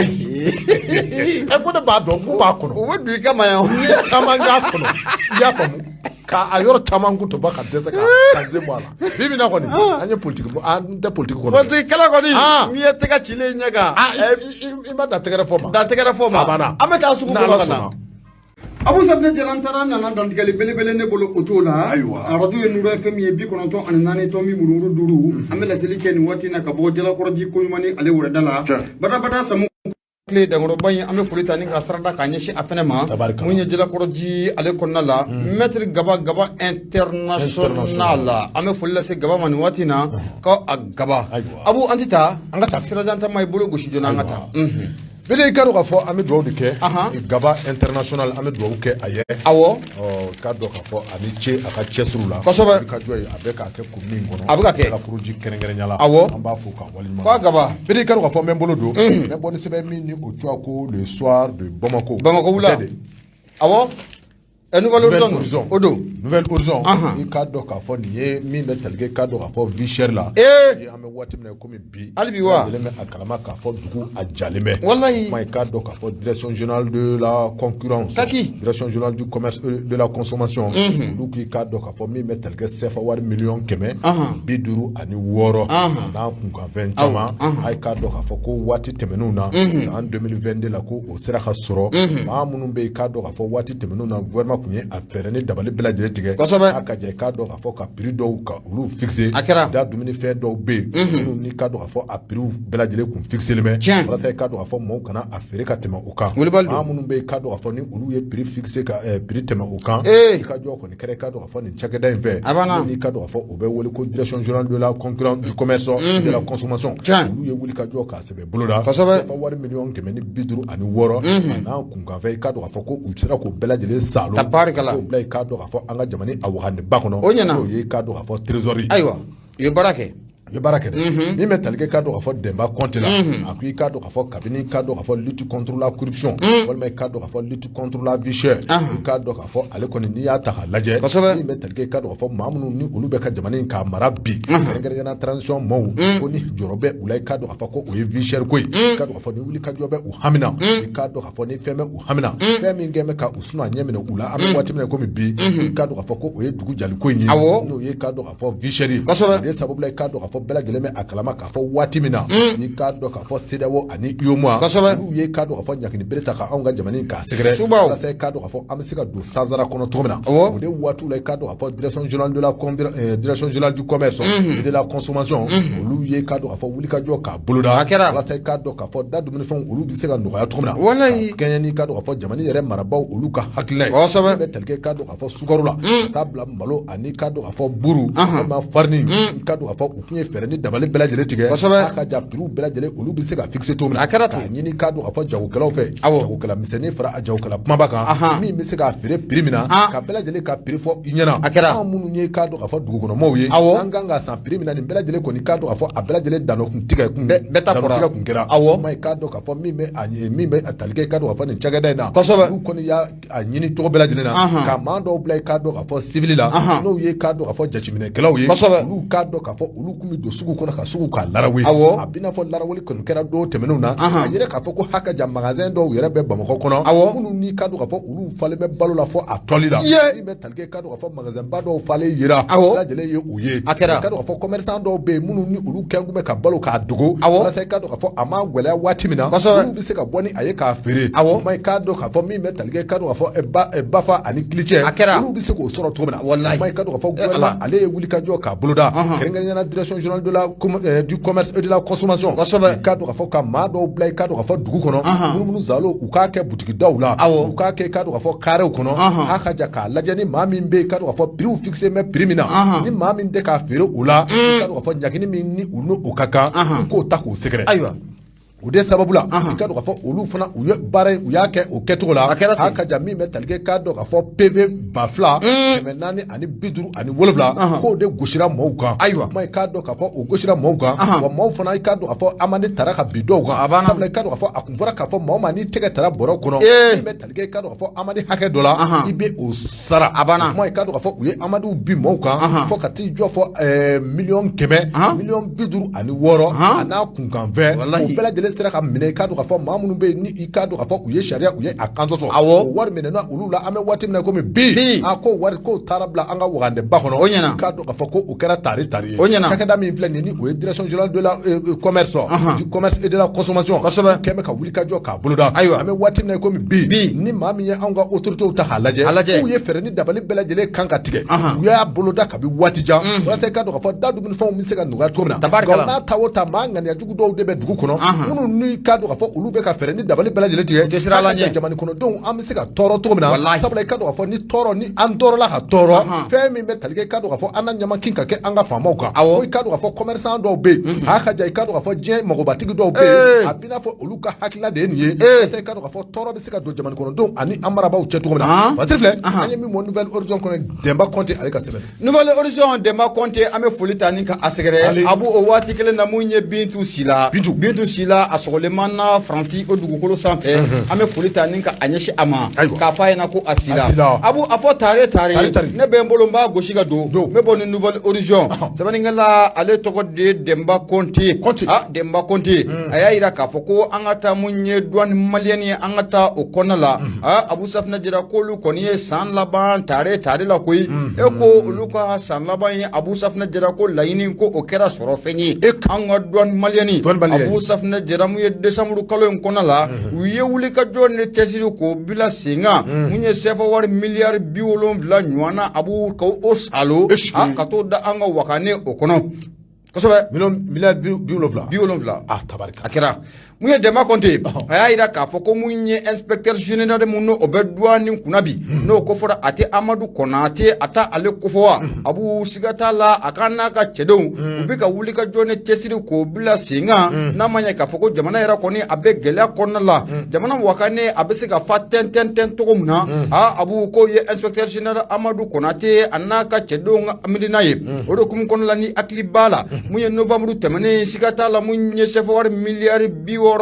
Ko ne b'a dɔn k'u b'a kɔnɔ. U bɛ don i kama yan. N ye caman k'a kɔnɔ. I y'a faamu. K'a yɔrɔ caman kun tɔba ka dɛsɛ ka sen bɔ a la. Bi bi in na kɔni an ye politique an tɛ politique kɔnɔ. Politique kɛlɛ kɔni n'i ye tɛgɛ cilen ɲɛ kan. I ma da tɛgɛrɛ fɔ ma. Da tɛgɛrɛ fɔ ma. A banna. An bɛ taa sugu kɔnɔ ka na. Abu Safinɛ Jara, n taara nana dantigɛli belebele ne bolo o t'o la. Ayiwa. Arajo ye Nuru FM ye, 94.5, an bɛ laseli kɛ nin waati in na ka bɔ Jalakɔrɔji koɲuman ni ale wɛrɛda la. Badabada Samu tile dankɔrɔba in, an bɛ foli ta ni ka sarada k'a ɲɛsin a fɛnɛ ma. Tabarikala. Mun ye Jalakɔrɔji ale kɔnɔna la, maître Gaba, Gaba international, an bɛ foli lase Gaba ma nin waati in na ko a Gaba. Ayiwa. Abu, an tɛ taa. An ka taa. Sirajan ta ma i bolo gosi joona, an ka taa. Bele, i ka dɔn k'a fɔ an bɛ dugawu de kɛ Gaba international, an bɛ dugawu kɛ a ye. Ɔ, k'a dɔn k'a fɔ a ni ce a ka cɛsiriw la. Ka jɔ ye a bɛ k'a kɛ kun min kɔnɔ. A bɛ ka kɛ. Jalakɔrɔji kɛrɛnkɛrɛnya la. An b'a fo k'a waleɲuman. Ko a Gaba. Bele, i ka dɔn k'a fɔ n bɛ n bolo don, n bɛ bɔ ni sɛbɛn min ni o tɔgɔ ko Le Soir de Bamako. Bamako wula. Bɛɛ de. Awɔ, Nouvel Nouvelle Horizon. Horizon. O don. Nouvel Horizon. I k'a dɔn k'a fɔ nin ye min bɛ tali kɛ, k'a dɔn k'a fɔ vie chère la. An bɛ waati min na komi bi. Hali bi wa? Bɛɛ lajɛlen bɛ a kalama k'a fɔ dugu a jalen bɛ. Walayi. Kuma, i k'a dɔn k'a fɔ Direction générale de la concurrence. Kaki. Direction générale du commerce et de la consommation. Olu k'i k'a dɔn k'a fɔ min bɛ tali kɛ CFA wari 156 miliyɔn n'a kunkanfɛn caman. A ye k'a dɔn k'a fɔ ko waati tɛmɛnenw na, san 2022 la, ko o sera ka sɔrɔ maa minnu bɛ yen, k'a dɔn k'a fɔ waati tɛmɛnenw na, gouvernement tun ye a fɛɛrɛ ni dabali bɛɛ lajɛlen tigɛ. A ka jɛ, k'a dɔn k'a fɔ ka prix dɔw ka olu fixé. A kɛra. Da dumunifɛn dɔw bɛ yen minnu ni k'a dɔn k'a fɔ a prix bɛɛ lajɛlen kun fixé bɛ walasa i k'a dɔn k'a fɔ mɔgɔw kana a feere ka tɛmɛ o kan. Wulibali don. Maa minnu bɛ yen, k'a dɔn k'a fɔ ni olu ye prix fixé ka prix tɛmɛ o kan, i ka jɔ kɔni kɛra, i k'a dɔn k'a fɔ nin cakɛda in fɛ. A banna. N'i k'a dɔn k'a fɔ o bɛ wele ko Direction générale de la concurrence, du commerce et de la consommation. Olu ye wuli ka jɔ k'a sɛbɛn bolo la. CFA wari 156 miliyɔn a n'a kunkanfɛn, i k'a dɔn k'a fɔ ko u sera k'o bɛɛ lajɛlen salo. Tabarikala. K'o bila, i k'a dɔn k'a fɔ an ka jamana a wagandeba kɔnɔ. O ɲɛna. N'o ye, i k'a dɔn k'a fɔ trésor ye. Ayiwa, u ye baara kɛ. U ye baara kɛ dɛ. Min bɛ tali kɛ, k'a dɔn k'a fɔ Denba Kɔnte la, a ko i k'a dɔn k'a fɔ kabini i k'a dɔn k'a fɔ lutte contre la corruption walima i k'a dɔn k'a fɔ lutte contre la vie chère, i k'a dɔn k'a fɔ ale kɔni, n'i y'a ta k'a lajɛ, min bɛ tali kɛ, i k'a dɔn k'a fɔ maa minnu ni olu bɛ ka jamana in k'a mara bi, kɛrɛnkɛrɛnnenya transition maaw, ko ni jɔrɔ bɛ u la, i k'a dɔn k'a fɔ ko o ye vie chère ko ye, i k'a dɔn k'a fɔ ni wuli ka jɔ bɛ u hamina, i k'a dɔn k'a fɔ ni fɛn bɛ u hamina, fɛn min kɛn bɛ ka u suna ɲɛ minɛ u la, an bɛ waati min na komi bi, i k'a dɔn k'a fɔ ko o ye dugu jali ko in ye, n'o ye, i k'a dɔn k'a fɔ vie chère ye. O de sababu la, i k'a dɔn k'a fɔ bɛɛ lajɛlen bɛ a kalama k'a fɔ waati min na, i k'a dɔn k'a fɔ CEDEAO ani UEMOA, olu ye, k'a dɔn k'a fɔ ɲangini bere ta ka anw ka jamana in k'a sɛgɛrɛ walasa i k'a dɔn k'a fɔ an bɛ se ka don sansara kɔnɔ cogo min na. O de waatiw la, i k'a dɔn k'a fɔ Direction générale du commerce et de la consommation, olu ye, k'a dɔn k'a fɔ wulikajɔ k'a boloda A kɛra. walasa i k'a dɔn k'a fɔ da dumunifɛnw olu bɛ se ka nɔgɔya cogo min na, ka kɛɲɛ ni, k'a dɔn k'a fɔ jamana yɛrɛ marabaaw olu ka hakilina ye. Min bɛ tali kɛ, k'a dɔn k'a fɔ sukaro la, ka taa bila malo ani, k'a dɔn k'a fɔ buru walima farini, k'a dɔn k'a fɔ u tun ye fɛɛrɛ ni dabali bɛɛ lajɛlen tigɛ a ka ja prix bɛɛ lajɛlen olu bɛ se ka fixer cogo min na. A kɛra ten. K'a ɲini, k'a dɔn k'a fɔ jagokɛlaw fɛ, jagokɛla misɛnnin fara a jagokɛla kumaba kan, min bɛ se k'a feere prix min na, ka bɛɛ lajɛlen ka prix fɔ i ɲɛna. A kɛra. Anw minnu ye, k'a dɔn k'a fɔ dugukɔnɔmɔgɔw ye, an kan ka san prix min na, nin bɛɛ lajɛlen kɔni, k'a dɔn k'a fɔ a bɛɛ lajɛlen danɔ kun tigɛ kun Bɛɛ ta fɔra. tigɛ kun kɛra. Kuma, i k'a dɔn k'a fɔ min bɛ a min bɛ a tali kɛ, i k'a dɔn k'a fɔ nin cakɛda in na, olu kɔni y'a a ɲini cogo bɛɛ lajɛlen na ka maa dɔw bila, i k'a dɔn k'a fɔ civil la, n'o ye, k'a dɔn k'a fɔ jateminɛkɛlaw ye. Olu k'a dɔn k'a fɔ olu kun bɛ don sugu kɔnɔ ka sugu k'a larawe. A b'i n'a fɔ laraweli kɔni kɛra don tɛmɛnenw na, a yɛrɛ k'a fɔ ko haka ja magasin dɔw yɛrɛ bɛ Bamakɔ kɔnɔ, minnu ni k'a dɔn k'a fɔ olu falen bɛ balo la fɔ a tɔli la. Min bɛ tali kɛ, k'a dɔn k'a fɔ magasin ba dɔw falen yera, bɛɛ lajɛlen ye o ye. A kɛra. K'a dɔn k'a fɔ commerçant dɔw bɛ yen minnu ni olu kɛn kun bɛ ka balo k'a dogo, walasa i k'a dɔn k'a fɔ a ma gɛlɛya waati min na, olu bɛ se ka bɔ ni a ye k'a feere. Kuma, i k'a dɔn k'a fɔ min bɛ tali kɛ, k'a dɔn k'a fɔ bafa ani kilicɛ, A kɛra. olu bɛ se k'o sɔrɔ cogo min na. Kuma, i k'a dɔn k'a fɔ Ala. gouvernement ale ye wulikajɔ k'a boloda, kɛrɛnkɛrɛnnenya la Direction générale de la du commerce et de la consommation, i k'a dɔn k'a fɔ ka maa dɔw bila, i k'a dɔn k'a fɔ dugu kɔnɔ, munumunu zalo, u k'a kɛ butigidaw la, u k'a kɛ, i k'a dɔn k'a fɔ karew kɔnɔ, a ka ja k'a lajɛ ni maa min bɛ yen, i k'a dɔn k'a fɔ prix fixé bɛ prix min na, ni maa min tɛ k'a feere o la, i k'a dɔn k'a fɔ ɲangini min ni u n'o ka kan, i k'o ta k'o sɛgɛrɛ. O de sababu la, i k'a dɔn k'a fɔ olu fana u ye baara in, u y'a kɛ o kɛcogo la. A kɛra ten. A ka ja min bɛ tali kɛ, k'a dɔn k'a fɔ PV 2457, k'o de gosira maaw kan. Kuma, i k'a dɔn k'a fɔ o gosira maaw kan, wa maaw fana, i k'a dɔn k'a fɔ amende tara ka bin dɔw kan. A banna. Sabula, i k'a dɔn k'a fɔ a kun fɔra k'a fɔ maa o maa n'i tɛgɛ tara bɔrɔ kɔnɔ, min bɛ tali kɛ, i k'a dɔn k'a fɔ amende hakɛ dɔ la, i bɛ o sara. A banna. Kuma, i k'a dɔn k'a fɔ u ye amendew bin maaw kan fo ka t'i jɔ fɔ 100 miliyɔn 156 a n'a kunkanfɛn. O bɛɛ lajɛlen sera ka minɛ, i k'a dɔn k'a fɔ maa minnu bɛ yen ni i k'a dɔn k'a fɔ u ye sariya, u ye a kan sɔsɔ. O wari minɛna olu la. An bɛ waati min na komi bi, a ko wari ko taara bila an ka wagandeba kɔnɔ. O ɲɛna. I k'a dɔn k'a fɔ ko o kɛra tari tari ye. O ɲɛna. Cakɛda min filɛ nin ye, ni o ye Direction générale de la commerce, du commerce et de la consommation, kɛn bɛ ka wuli ka jɔ k'a boloda. An bɛ waati min na komi bi, ni maa min ye anw ka autorités ta k'a lajɛ, A lajɛ. k'u ye fɛɛrɛ ni dabali bɛɛ lajɛlen kan ka tigɛ, u y'a boloda kabi waati jan, walasa i k'a dɔn k'a fɔ da dumunifɛnw bɛ se ka nɔgɔya cogo min na. Tabarikala. Nka n'a ta o ta, maa ŋaniya jugu dɔw de bɛ dugu kɔnɔ, minnu ni k'a dɔn k'a fɔ olu bɛ ka fɛɛrɛ ni dabali bɛɛ lajɛlen tigɛ U tɛ siran Ala ɲɛ. Jamana kɔnɔdenw, an bɛ se ka tɔɔrɔ cogo min na. Sabula i k'a dɔn k'a fɔ ni tɔɔrɔ, ni an tɔɔrɔla ka tɔɔrɔ, fɛn min bɛ tali kɛ, i k'a dɔn k'a fɔ an na ɲamakin ka kɛ an ka faamaw kan. Ko i k'a dɔn k'a fɔ commerçant dɔw bɛ yen, a ka ja, i k'a dɔn k'a fɔ diɲɛ magobatigi dɔw bɛ yen, a b'i n'a fɔ olu ka hakilina de ye nin ye, walasa i k'a dɔn k'a fɔ tɔɔrɔ bɛ se ka don jamana kɔnɔdenw ani an marabaaw cɛ cogo min na. Waati filɛ, an ye min bɔ Nouvel Horizon kɔnɔ, Denba Kɔnte ale ka sɛbɛn. Nouvel Horizon, Denba Kɔnte, an bɛ foli ta ni ka a sɛgɛrɛ. Ali. Abu, o waati kelen na, mun ye Bintu Sila, Bintu. Bintu Sila, a sɔgɔlen na Faransi o dugukolo sanfɛ, an bɛ foli ta ni ka a ɲɛsin a ma, k'a fɔ a ɲɛna ko a sila. A sila. Abu, a fɔ tare tare. Tare tare. Ne bɛ n bolo, n b'a gosi ka don. Don. N bɛ bɔ ni Nouvel Horizon, sɛbɛnnikɛla ale tɔgɔ de ye Denba Kɔnte. Kɔnte. Ah, Denba Kɔnte, a y'a yira k'a fɔ ko an ka taa mun ye douane malienne ye, an ka taa o kɔnɔna la. Ah, Abu Safinɛ jira k'olu kɔni ye san laban tare tare la koyi. E ko olu ka san laban ye, Abu Safinɛ jira ko laɲini ko o kɛra sɔrɔ fɛn ye an ka douane malienne. Douane malienne. Abu Safinɛ jira, mun ye décembre kalo in kɔnɔna la, u ye wulikajɔ ni cɛsiri k'o bila sen kan, mun ye CFA wari miliyari 70 ɲɔgɔn na, Abu, ka o salo, ah, ka t'o da an ka wakane o kɔnɔ kosɛbɛ. Miliyɔn miliyari 70. 70. Ah, tabarika. A kɛra mun ye Dɛnba Kɔnte, a y'a yira k'a fɔ ko mun ye inspecteur général mun n'o bɛ douane kunna bi, n'o ko fɔra a tɛ Amadu Kɔnate, a ta ale kofɔ wa. Abu, siga t'a la, a ka n'a ka cɛdenw, u bɛ ka wuli ka jɔ ni cɛsiri k'o bila sen kan, n'a ma ɲɛ k'a fɔ ko jamana yɛrɛ kɔni a bɛ gɛlɛya kɔnɔna la, jamana wakane a bɛ se ka fa tɛn tɛn tɛn cogo min na. Aa, Abu, k'o ye inspecteur général Amadu Kɔnate a n'a ka cɛdenw ka miirina ye. O de hukumu kɔnɔna la, ni hakili b'a la, mun ye novembre tɛmɛnen, siga t'a la, mun ye CFA wari miliyari 66,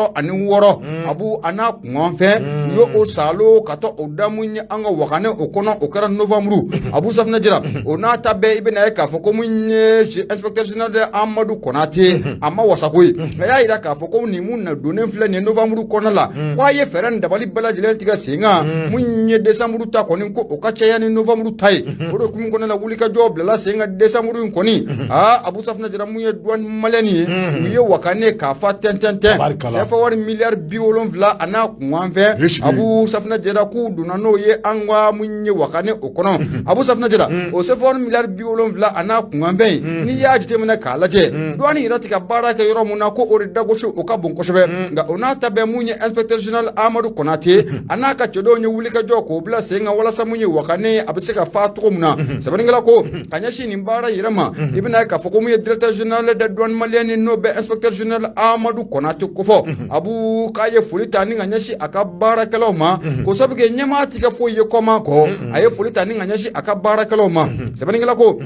Abu, a n'a kunkanfɛn, u ye o salo ka taa o da mun ye an ka wakane o kɔnɔ, o kɛra novembre. Abu Safinɛ jira, o n'a ta bɛɛ, i bɛna ye k'a fɔ ko mun ye inspecteur général de Amadu Kɔnate, a ma wasa koyi. A y'a yira k'a fɔ ko nin mun na donnen filɛ nin ye novembre kɔnɔna la, ko a ye fɛɛrɛ ni dabali bɛɛ lajɛlen tigɛ sen kan, mun ye décembre ta kɔni, ko o ka caya ni novembre ta ye. O de hukumu kɔnɔna la, wulikajɔ bilala sen kan décembre in kɔni. Aa, Abu Safinɛ jira, mun ye douane malienne ye, u ye wakane k'a fa tɛn tɛn tɛn. Tabarikala. CFA wari miliyari 70 a n'a kunkanfɛn. Yesigi. Abu Safinɛ jira k'u donna n'o ye an ka mun ye wakane o kɔnɔ. Abu Safinɛ jira, o CFA wari miliyari 70 a n'a kunkanfɛn in, n'i y'a jateminɛ k'a lajɛ, douane yɛrɛ tɛ ka baara kɛ yɔrɔ mun na, ko o de dagosi o ka bon kosɛbɛ. Nka o n'a ta bɛɛ, mun ye inspecteur général Amadu Kɔnate a n'a ka cɛdenw ye wulikajɔ k'o bila sen kan, walasa mun ye wakane a bɛ se ka fa cogo min na. Sɛbɛnnikɛla ko ka ɲɛsin nin baara yɛrɛ ma, i bɛna ye k'a fɔ ko mun ye directeur général de douane malienne, n'o bɛ inspecteur général Amadu Kɔnate kofɔ, Abu, k'a ye foli ta ni ka ɲɛsin a ka baarakɛlaw ma, k'o sabu kɛ ɲɛmaa ti kɛ foyi ye kɔma kɔ. A ye foli ta ni ka ɲɛsin a ka baarakɛlaw ma. Sɛbɛnnikɛla ko,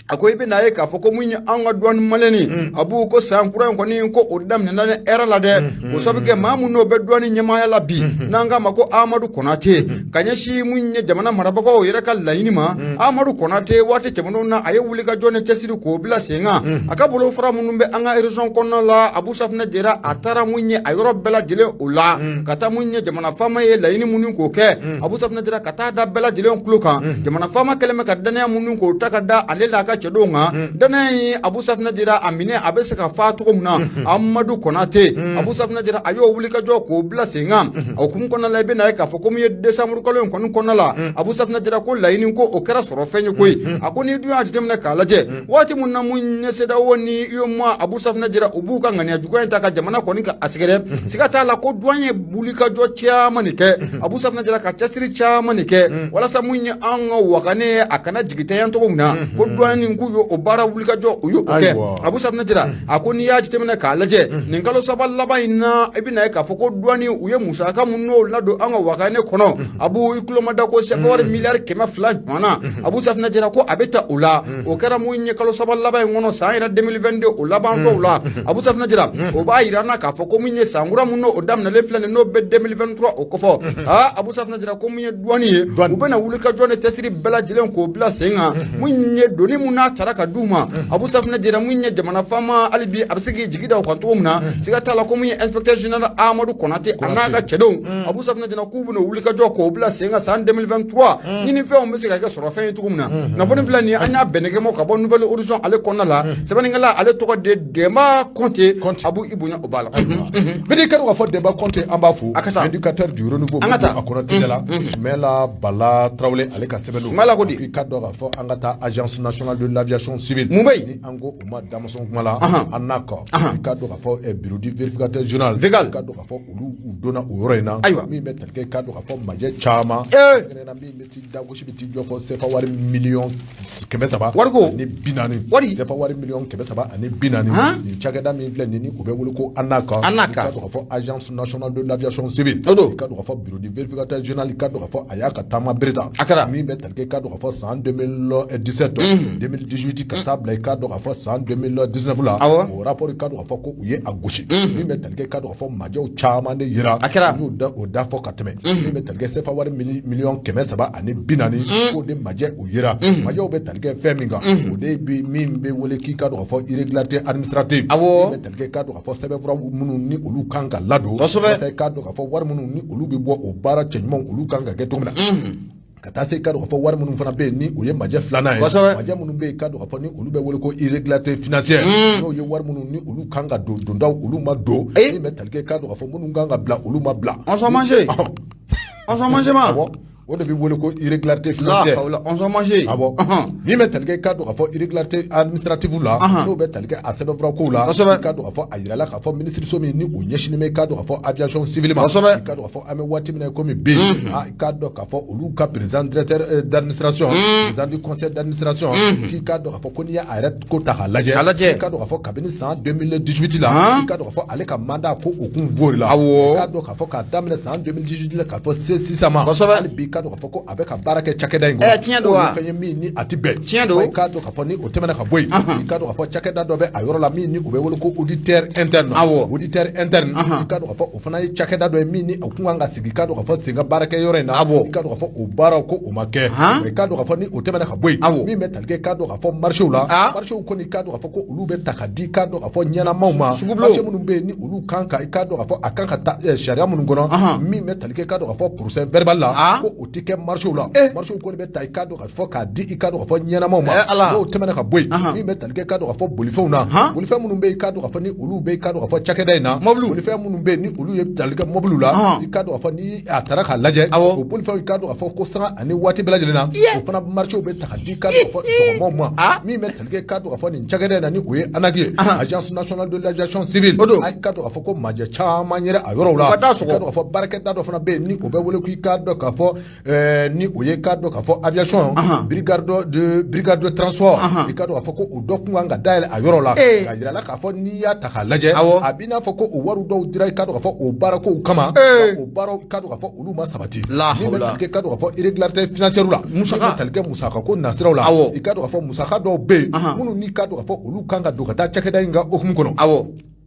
a ko i bɛna ye k'a fɔ ko mun ye an ka douane malienne, Abu, ko san kura in kɔni, ko o daminɛna ni hɛrɛ la dɛ, o sabu kɛ maa mun n'o bɛ douane ɲɛmaaya la bi, n'an k'a ma ko Amadu Kɔnate, ka ɲɛsin mun ye jamana marabagaw yɛrɛ ka laɲini ma, Amadu Kɔnate waati tɛmɛnenw na, a ye wulikajɔ ni cɛsiri k'o bila sen kan, a ka bolofara minnu bɛ an ka région kɔnɔna la. Abu Safinɛ jɛra, a taara mun ye a yɔrɔ bɛɛ lajɛlen o la, ka taa mun ye jamana faama ye laɲini minnu k'o kɛ. Abu Safinɛ jɛra, ka taa da bɛɛ lajɛlen tulo kan, jamana faama kɛlen bɛ ka danaya minnu k'o ta ka da ale n'a ka cɛdenw kan, danaya in, Abu Safinɛ jɛra, a minɛ a bɛ se ka fa cogo min na. Amadu Kɔnate, Abu Safinɛ jɛra, a y'o wulikajɔ k'o bila sen kan. O hukumu kɔnɔna la, i bɛna ye k'a fɔ ko mun ye décembre kalo in kɔni kɔnɔna la, Abu Safinɛ jɛra, ko laɲini ko o kɛra sɔrɔ fɛn ye koyi. A ko n'i dun y'a jateminɛ k'a lajɛ, waati mun na mun ye CEDEAO ni UEMOA, Abu Safinɛ jɛra, u b'u ka ŋaniya juguya in ta ka jamana kɔni ka a sɛgɛrɛ, siga t'a la ko douane ye wulikajɔ caman de kɛ, Abu Safinɛ jɛra, ka cɛsiri caman de kɛ, walasa mun ye an ka wakane a kana jigi tanya cogo min na, ko douane k'u ye o baara wulikajɔ, u y'o kɛ. Abu Safinɛ jɛra, a ko n'i y'a jateminɛ k'a lajɛ nin kalo 3 laban in na, i bɛna ye k'a fɔ ko douane u ye musaka mun n'o ladon an ka wakane kɔnɔ, Abu, i tulo ma da ko CFA wari miliyari 200 ɲɔgɔn na. Abu Safinɛ jɛra, ko a bɛ ta o la, o kɛra mun ye kalo 3 laban in kɔnɔ, san yɛrɛ 2022 o laban tɔw la. Abu Safinɛ jɛra, o b'a yira n na k'a fɔ ko mun ye san kura mun n'o daminɛlen filɛ nin, n'o bɛ 2023 o kɔfɔ. Aa, Abu Safinɛ jɛra, ko mun ye douane ye, u bɛna wulikajɔ ni cɛsiri bɛɛ lajɛlen k'o bila sen kan, mun ye doni minnu n'a tara ka d'u ma. Abu Safunɛ Jara, mun ye jamana faama, hali bi a bɛ se k'i jigi da o kan cogo min na, siga t'a la ko mun ye inspecteur général Amadu Konate a n'a ka cɛdenw, Abu Safunɛ Jara, k'u bɛna wuli ka jɔ k'o bila sen kan san 2023, ɲinifɛnw bɛ se ka kɛ sɔrɔfɛn ye cogo min na. Kunnafoni filɛ nin ye, an y'a bɛnɛkɛmɔ ka bɔ Nouvel Horizon ale kɔnɔna la. Sɛbɛnnikɛla ale tɔgɔ de Denba Kɔnte. Abu, i bonya o b'a la. Bidi ka k'a fɔ Denba Kɔnte, an b'a fo. A ka taa. Indicateur du renouveau. An ka taa. A kɔnɔ teliya la, Sumala Bala Tarawele ale ka sɛbɛn don. Sumala ko di? I ka dɔn k'a fɔ an ka taa Agence nationale de l'aviation civile. Mun bɛ yen? Ni an ko o ma damasɔn kuma la, ANAC. I ka dɔn k'a fɔ bureau du vérificateur général. Végal. I ka dɔn k'a fɔ olu u donna o yɔrɔ in na. Ayiwa. Min bɛ tali kɛ, i ka dɔn k'a fɔ majɛ caman. Min bɛ t'i dagosi, bɛ t'i jɔ fɔ CFA wari miliyɔn 300. Wariko. Ani 40. Wari. CFA wari miliyɔn 340. Nin cakɛda min filɛ nin ni o bɛ wele ko ANAC. ANAC. I ka dɔn k'a fɔ Agence nationale de l'aviation civile. O don. I ka dɔn k'a fɔ bureau du vérificateur général, i ka dɔn k'a fɔ a y'a ka taama bere ta. A kɛra. Min bɛ tali kɛ, i ka dɔn k'a fɔ san 2017, 2018 ka taa bila i ka dɔn k'a fɔ san 2019 la. Awɔ. O rapport, i ka dɔn k'a fɔ ko u ye a gosi. Min bɛ tali kɛ, i ka dɔn k'a fɔ majɛw caman de yira. A kɛra. U y'o da o da fɔ ka tɛmɛ. Min bɛ tali kɛ CFA wari miliyɔn 340, k'o de majɛ o yira. Majɛw bɛ tali kɛ fɛn min kan, o de bi min bɛ wele k'i ka dɔn k'a fɔ irrégularité administrative. Awɔ. Min bɛ tali kɛ, i ka dɔn k'a fɔ sɛbɛnfura minnu ni olu kan ka ladon. Kosɛbɛ. Walasa i ka dɔn k'a fɔ wari minnu ni olu bɛ bɔ o baara cɛɲumanw, olu kan ka kɛ cogo min na. Ka taa se i ka dɔn k'a fɔ wari minnu fana bɛ yen ni o ye majɛ filanan ye. Kosɛbɛ. Majɛ minnu bɛ yen, i ka dɔn k'a fɔ ni olu bɛ wele ko irrégularité financière, n'o ye wari minnu ni olu kan ka don dondaw, olu ma don. Min bɛ tali kɛ, i ka dɔn k'a fɔ minnu kan ka bila, olu ma bila. On s'en manger. On s'en manger ma. Awɔ, o de bɛ wele ko irrégularité La financière. hawla, on s'en manger. Awɔ, min bɛ tali kɛ, i ka dɔn k'a fɔ irrégularité administrative la, n'o bɛ tali kɛ a sɛbɛnfura kow la. Kosɛbɛ. I ka dɔn k'a fɔ a yirala k'a fɔ minisiriso min ni o ɲɛsinnen bɛ, i ka dɔn k'a fɔ aviation civile ma. Kosɛbɛ. I ka dɔn k'a fɔ an bɛ waati min na komi bi, i ka dɔn k'a fɔ olu ka président directeur d'administration, président du conseil d'administration, k'i ka dɔn k'a fɔ ko n'i y'a yɛrɛ ko ta k'a lajɛ, A lajɛ. i ka dɔn k'a fɔ kabini san 2018 la, i ka dɔn k'a fɔ ale ka mandat ko o kun vori la. Awɔ. I ka dɔn k'a fɔ k'a daminɛ san 2018 la k'a fɔ se sisan ma, Kosɛbɛ. hali bi i ka dɔn k'a fɔ ko a bɛ ka baara kɛ cakɛda in kɔnɔ. Tiɲɛ don wa? K'o ye fɛn ye min ni a ti bɛn. Tiɲɛ don. Wa i k'a dɔn k'a fɔ ni o tɛmɛna ka bɔ yen, i k'a dɔn k'a fɔ cakɛda dɔ bɛ a yɔrɔ la min ni o bɛ wele ko auditeur interne. Awɔ. Auditeur interne, i k'a dɔn k'a fɔ o fana ye cakɛda dɔ ye min ni o kun kan ka sigi, i k'a dɔn k'a fɔ sen ka baarakɛ yɔrɔ in na. Awɔ. I k'a dɔn k'a fɔ o baaraw ko o ma kɛ. I k'a dɔn k'a fɔ ni o tɛmɛna ka bɔ yen, Awɔ. min bɛ tali kɛ, i k'a dɔn k'a fɔ marché la, marché kɔni, i k'a dɔn k'a fɔ ko olu bɛ ta ka di, i k'a dɔn k'a fɔ ɲɛnamaw ma. Sugubulon. Marché minnu bɛ yen ni olu kan ka, i k'a dɔn k'a fɔ a kan ka taa sariya minnu kɔnɔ, min bɛ tali kɛ, i k'a dɔn k'a fɔ procès verbal la, ko o tɛ kɛ marché la. Marché kɔni bɛ ta, i k'a dɔn k'a fɔ k'a di, i k'a dɔn k'a fɔ ɲɛnamaw ma. Ala. N'o tɛmɛna ka bɔ yen, min bɛ tali kɛ, i k'a dɔn k'a fɔ bolifɛnw na, bolifɛn minnu bɛ yen, i k'a dɔn k'a fɔ ni olu bɛ, i k'a dɔn k'a fɔ cakɛda in na, Mɔbiliw. bolifɛn minnu bɛ yen ni olu ye tali kɛ mɔbiliw la, i k'a dɔn k'a fɔ ni a taara k'a lajɛ, Awɔ. o bolifɛnw, i k'a dɔn k'a fɔ ko sanga ani waati bɛɛ lajɛlen na, o fana marché bɛ ta ka di, i k'a dɔn k'a fɔ dɔgɔmaw ma. Min bɛ tali kɛ, i k'a dɔn k'a fɔ nin cakɛda in na ni o ye ANAC ye, Agence nationale de l'aviation civile, O don. I k'a dɔn k'a fɔ ko majɛ caman yɛrɛ a yɔrɔw la. U ka taa sɔgɔ. I k'a dɔn k'a fɔ baarakɛda dɔ fana bɛ yen ni o bɛ wele ko i k'a dɔn k'a fɔ ni o ye k'a dɔn k'a fɔ aviation brigade de transport, i k'a dɔn k'a fɔ ko o dɔ kun kan ka dayɛlɛ a yɔrɔ la. K'a yira la k'a fɔ n'i y'a ta k'a lajɛ, Awɔ. a b'i n'a fɔ ko o wari dɔw dira, i k'a dɔn k'a fɔ o baarakow kama, nka o baaraw, i k'a dɔn k'a fɔ olu ma sabati. La Min bɛ hawla. tali kɛ, i k'a dɔn k'a fɔ irrégularité financière la, Musaka. min bɛ tali kɛ musaka ko nasiraw la, Awɔ. i k'a dɔn k'a fɔ musaka dɔw bɛ yen minnu n'i k'a dɔn k'a fɔ olu kan ka don ka taa cakɛda in ka hukumu kɔnɔ. Awɔ.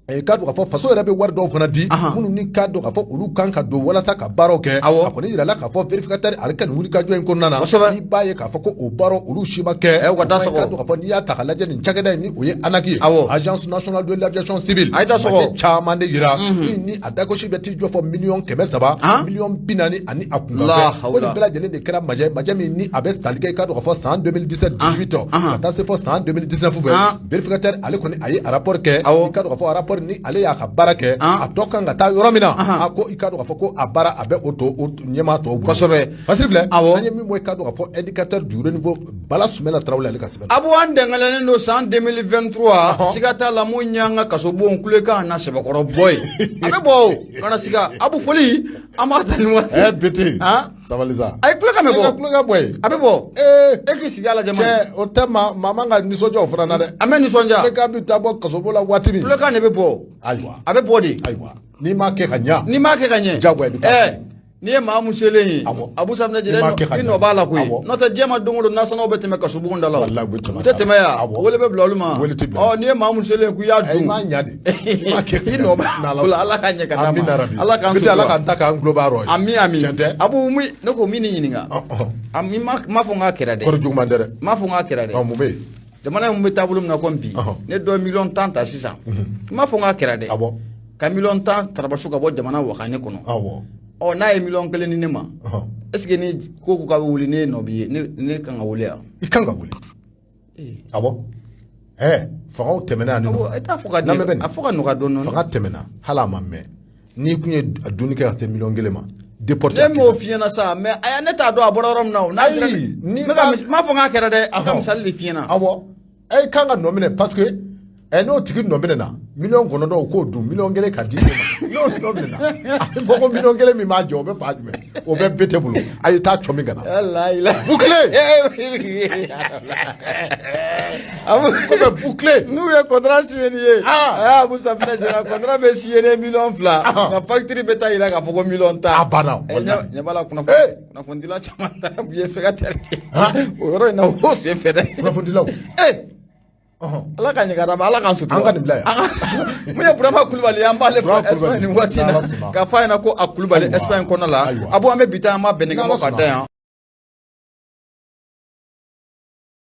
I k'a dɔn k'a fɔ faso yɛrɛ bɛ wari dɔw fana di minnu ni k'a dɔn k'a fɔ olu kan ka don walasa ka baaraw kɛ. Awɔ. A kɔni yirala k'a fɔ vérificateur ale ka nin wulikajɔ in kɔnɔna na, Kosɛbɛ. n'i b'a ye k'a fɔ ko o baaraw olu si ma kɛ. U ka da O sɔgɔ. i k'a dɔn k'a fɔ n'i y'a ta k'a lajɛ nin cakɛda in ni o ye ANAC ye, Awɔ. Agence nationale de l'aviation civile, A ye da sɔgɔ. majɛ caman de yira min ni a dagosi bɛ t'i jɔ fɔ miliyɔn 300, miliyɔn 40 ani a La kunkanfɛn. Ko nin hawla. bɛɛ lajɛlen de kɛra majɛ min ni a bɛ tali kɛ, i k'a dɔn k'a fɔ san 2017 18 ka taa se fɔ san 2019 fɛ. Vérificateur ale kɔni a ye rapport kɛ. Awɔ. I k'a dɔn k'a fɔ rapport ni ale y'a ka baara kɛ, a tɔ kan ka taa yɔrɔ min na, a ko i k'a dɔn k'a fɔ ko a baara a bɛ o to o ɲɛmaa tɔw bolo. Kosɛbɛ. Basiri filɛ. Awɔ. An ye min bɔ, i k'a dɔn k'a fɔ Indicateur du renouveau, Bala Sumala Tarawele ale ka sɛbɛn. Abu, an dɛngɛlɛnnen don san 2023, siga t'a la mun y'an ka kasobon kulekan na sɛbɛkɔrɔ bɔ ye, a bɛ bɔ o kana siga. Abu, foli an b'a ta nin waati. Bete. Han? Sabali sa. A ye kulekan bɛ E ka bɔ. kulekan bɔ yen. A bɛ bɔ. E k'i sigi a lajɛ man. Cɛ, o tɛ maa man ka nisɔndiya o fana na dɛ. An bɛ nisɔndiya. Kulekan bɛ taa bɔ kasobon la waati min. Kulekan de bɛ bɔ. Ayiwa. A bɛ bɔ de. Ayiwa, n'i m'a kɛ ka ɲa. N'i m'a kɛ ka ɲɛ. Diyagoya i bɛ taa. N'i ye maa mun selen ye, Awɔ. Abu Safunɛ N'i m'a kɛ ka i ɲɛ. nɔ b'a la koyi. Awɔ. N'o tɛ diɲɛ ma don o don nasɔngɔw bɛ tɛmɛ kasobon da la o. Walahi, u bɛ tɛmɛ U tɛ tɛmɛ yan. Awɔ. Wele bɛ bila olu ma. Wele tɛ bila. Ɔ, n'i ye maa mun selen ye k'i y'a I dun. m'a ɲa de. I m'a kɛ ka I ɲa. nɔ b'a N'Ala la. Ala ka ɲɛ ka d'a ma. Amina rabi. Ala k'an Bete, Ala sutura. k'an ta k'an tulo b'a rɔ ye. Ami ami. Tiɲɛ tɛ? Abu, min ne ko min ni ɲininka. Ɔ, ɔ. Ami ma fɔ n k'a kɛra dɛ. Kɔrɔ juguman tɛ dɛ. Ma fɔ n k'a kɛra dɛ. Ɔ, mun bɛ yen? Jamana in bɛ taabolo min na komi bi, ne dɔ miliyɔn 10 ta sisan, n m'a fɔ n k'a kɛra dɛ, ka miliyɔn 10 tarabaso ka bɔ jamana wakane kɔnɔ. Ɔ, n'a ye miliyɔn 1 di ne ma, est ce que ni ko ko k'a bɛ wuli, ne ye nɔ b'i ye, ne kan ka wuli yan? I kan ka wuli, awɔ. Fangaw tɛmɛna yan nɔ. E t'a fɔ ka a fɔ ka nɔgɔya dɔɔnin dɔɔnin. Fanga tɛmɛna, hali a ma mɛn, n'i kun ye dumuni kɛ ka se miliyɔn 1 ma, déporté. Ne m'o f'i ɲɛna sa, mais aya, ne t'a dɔn a bɔra yɔrɔ min na o. N'a dira, ni n m'a fɔ n k'a kɛra dɛ, n ka misali de f'i ɲɛna. Awɔ, e kan ka nɔ minɛ, parce que n'o tigi nɔ minɛ na miliyɔn 9 o k'o dun, miliyɔn 1 ka di e ma, n'o nɔ minɛ na, a bɛ fɔ ko miliyɔn 1 min b'a jɛ, o bɛ fa jumɛn? O bɛ bete bolo, a ye taa cɔ min ka na. Bouclé. Abu ko bɛ bouclé. N'u ye contrat signé ni ye, Abu Safinɛ Jara, contrat bɛ signé ni miliyɔn 2, nka facture bɛ taa yira k'a fɔ ko miliyɔn 10. A banna. Ɲɛ b'a la, kunnafonidila caman ta u ye fɛ ka tɛrɛ o yɔrɔ in na, o sen fɛ dɛ. Kunnafonidilaw. Ala ka ɲɛ ka d'an ma, Ala k'an sutura. An ka nin bila yan. Mun ye Burama Kulubali ye, an b'ale fo Espagne nin waati in na, k'a fɔ a ɲɛna ko a Kulubali Espagne kɔnɔna la. Abu, an bɛ bi ta, an b'a bɛn nɛgɛ ka da yan.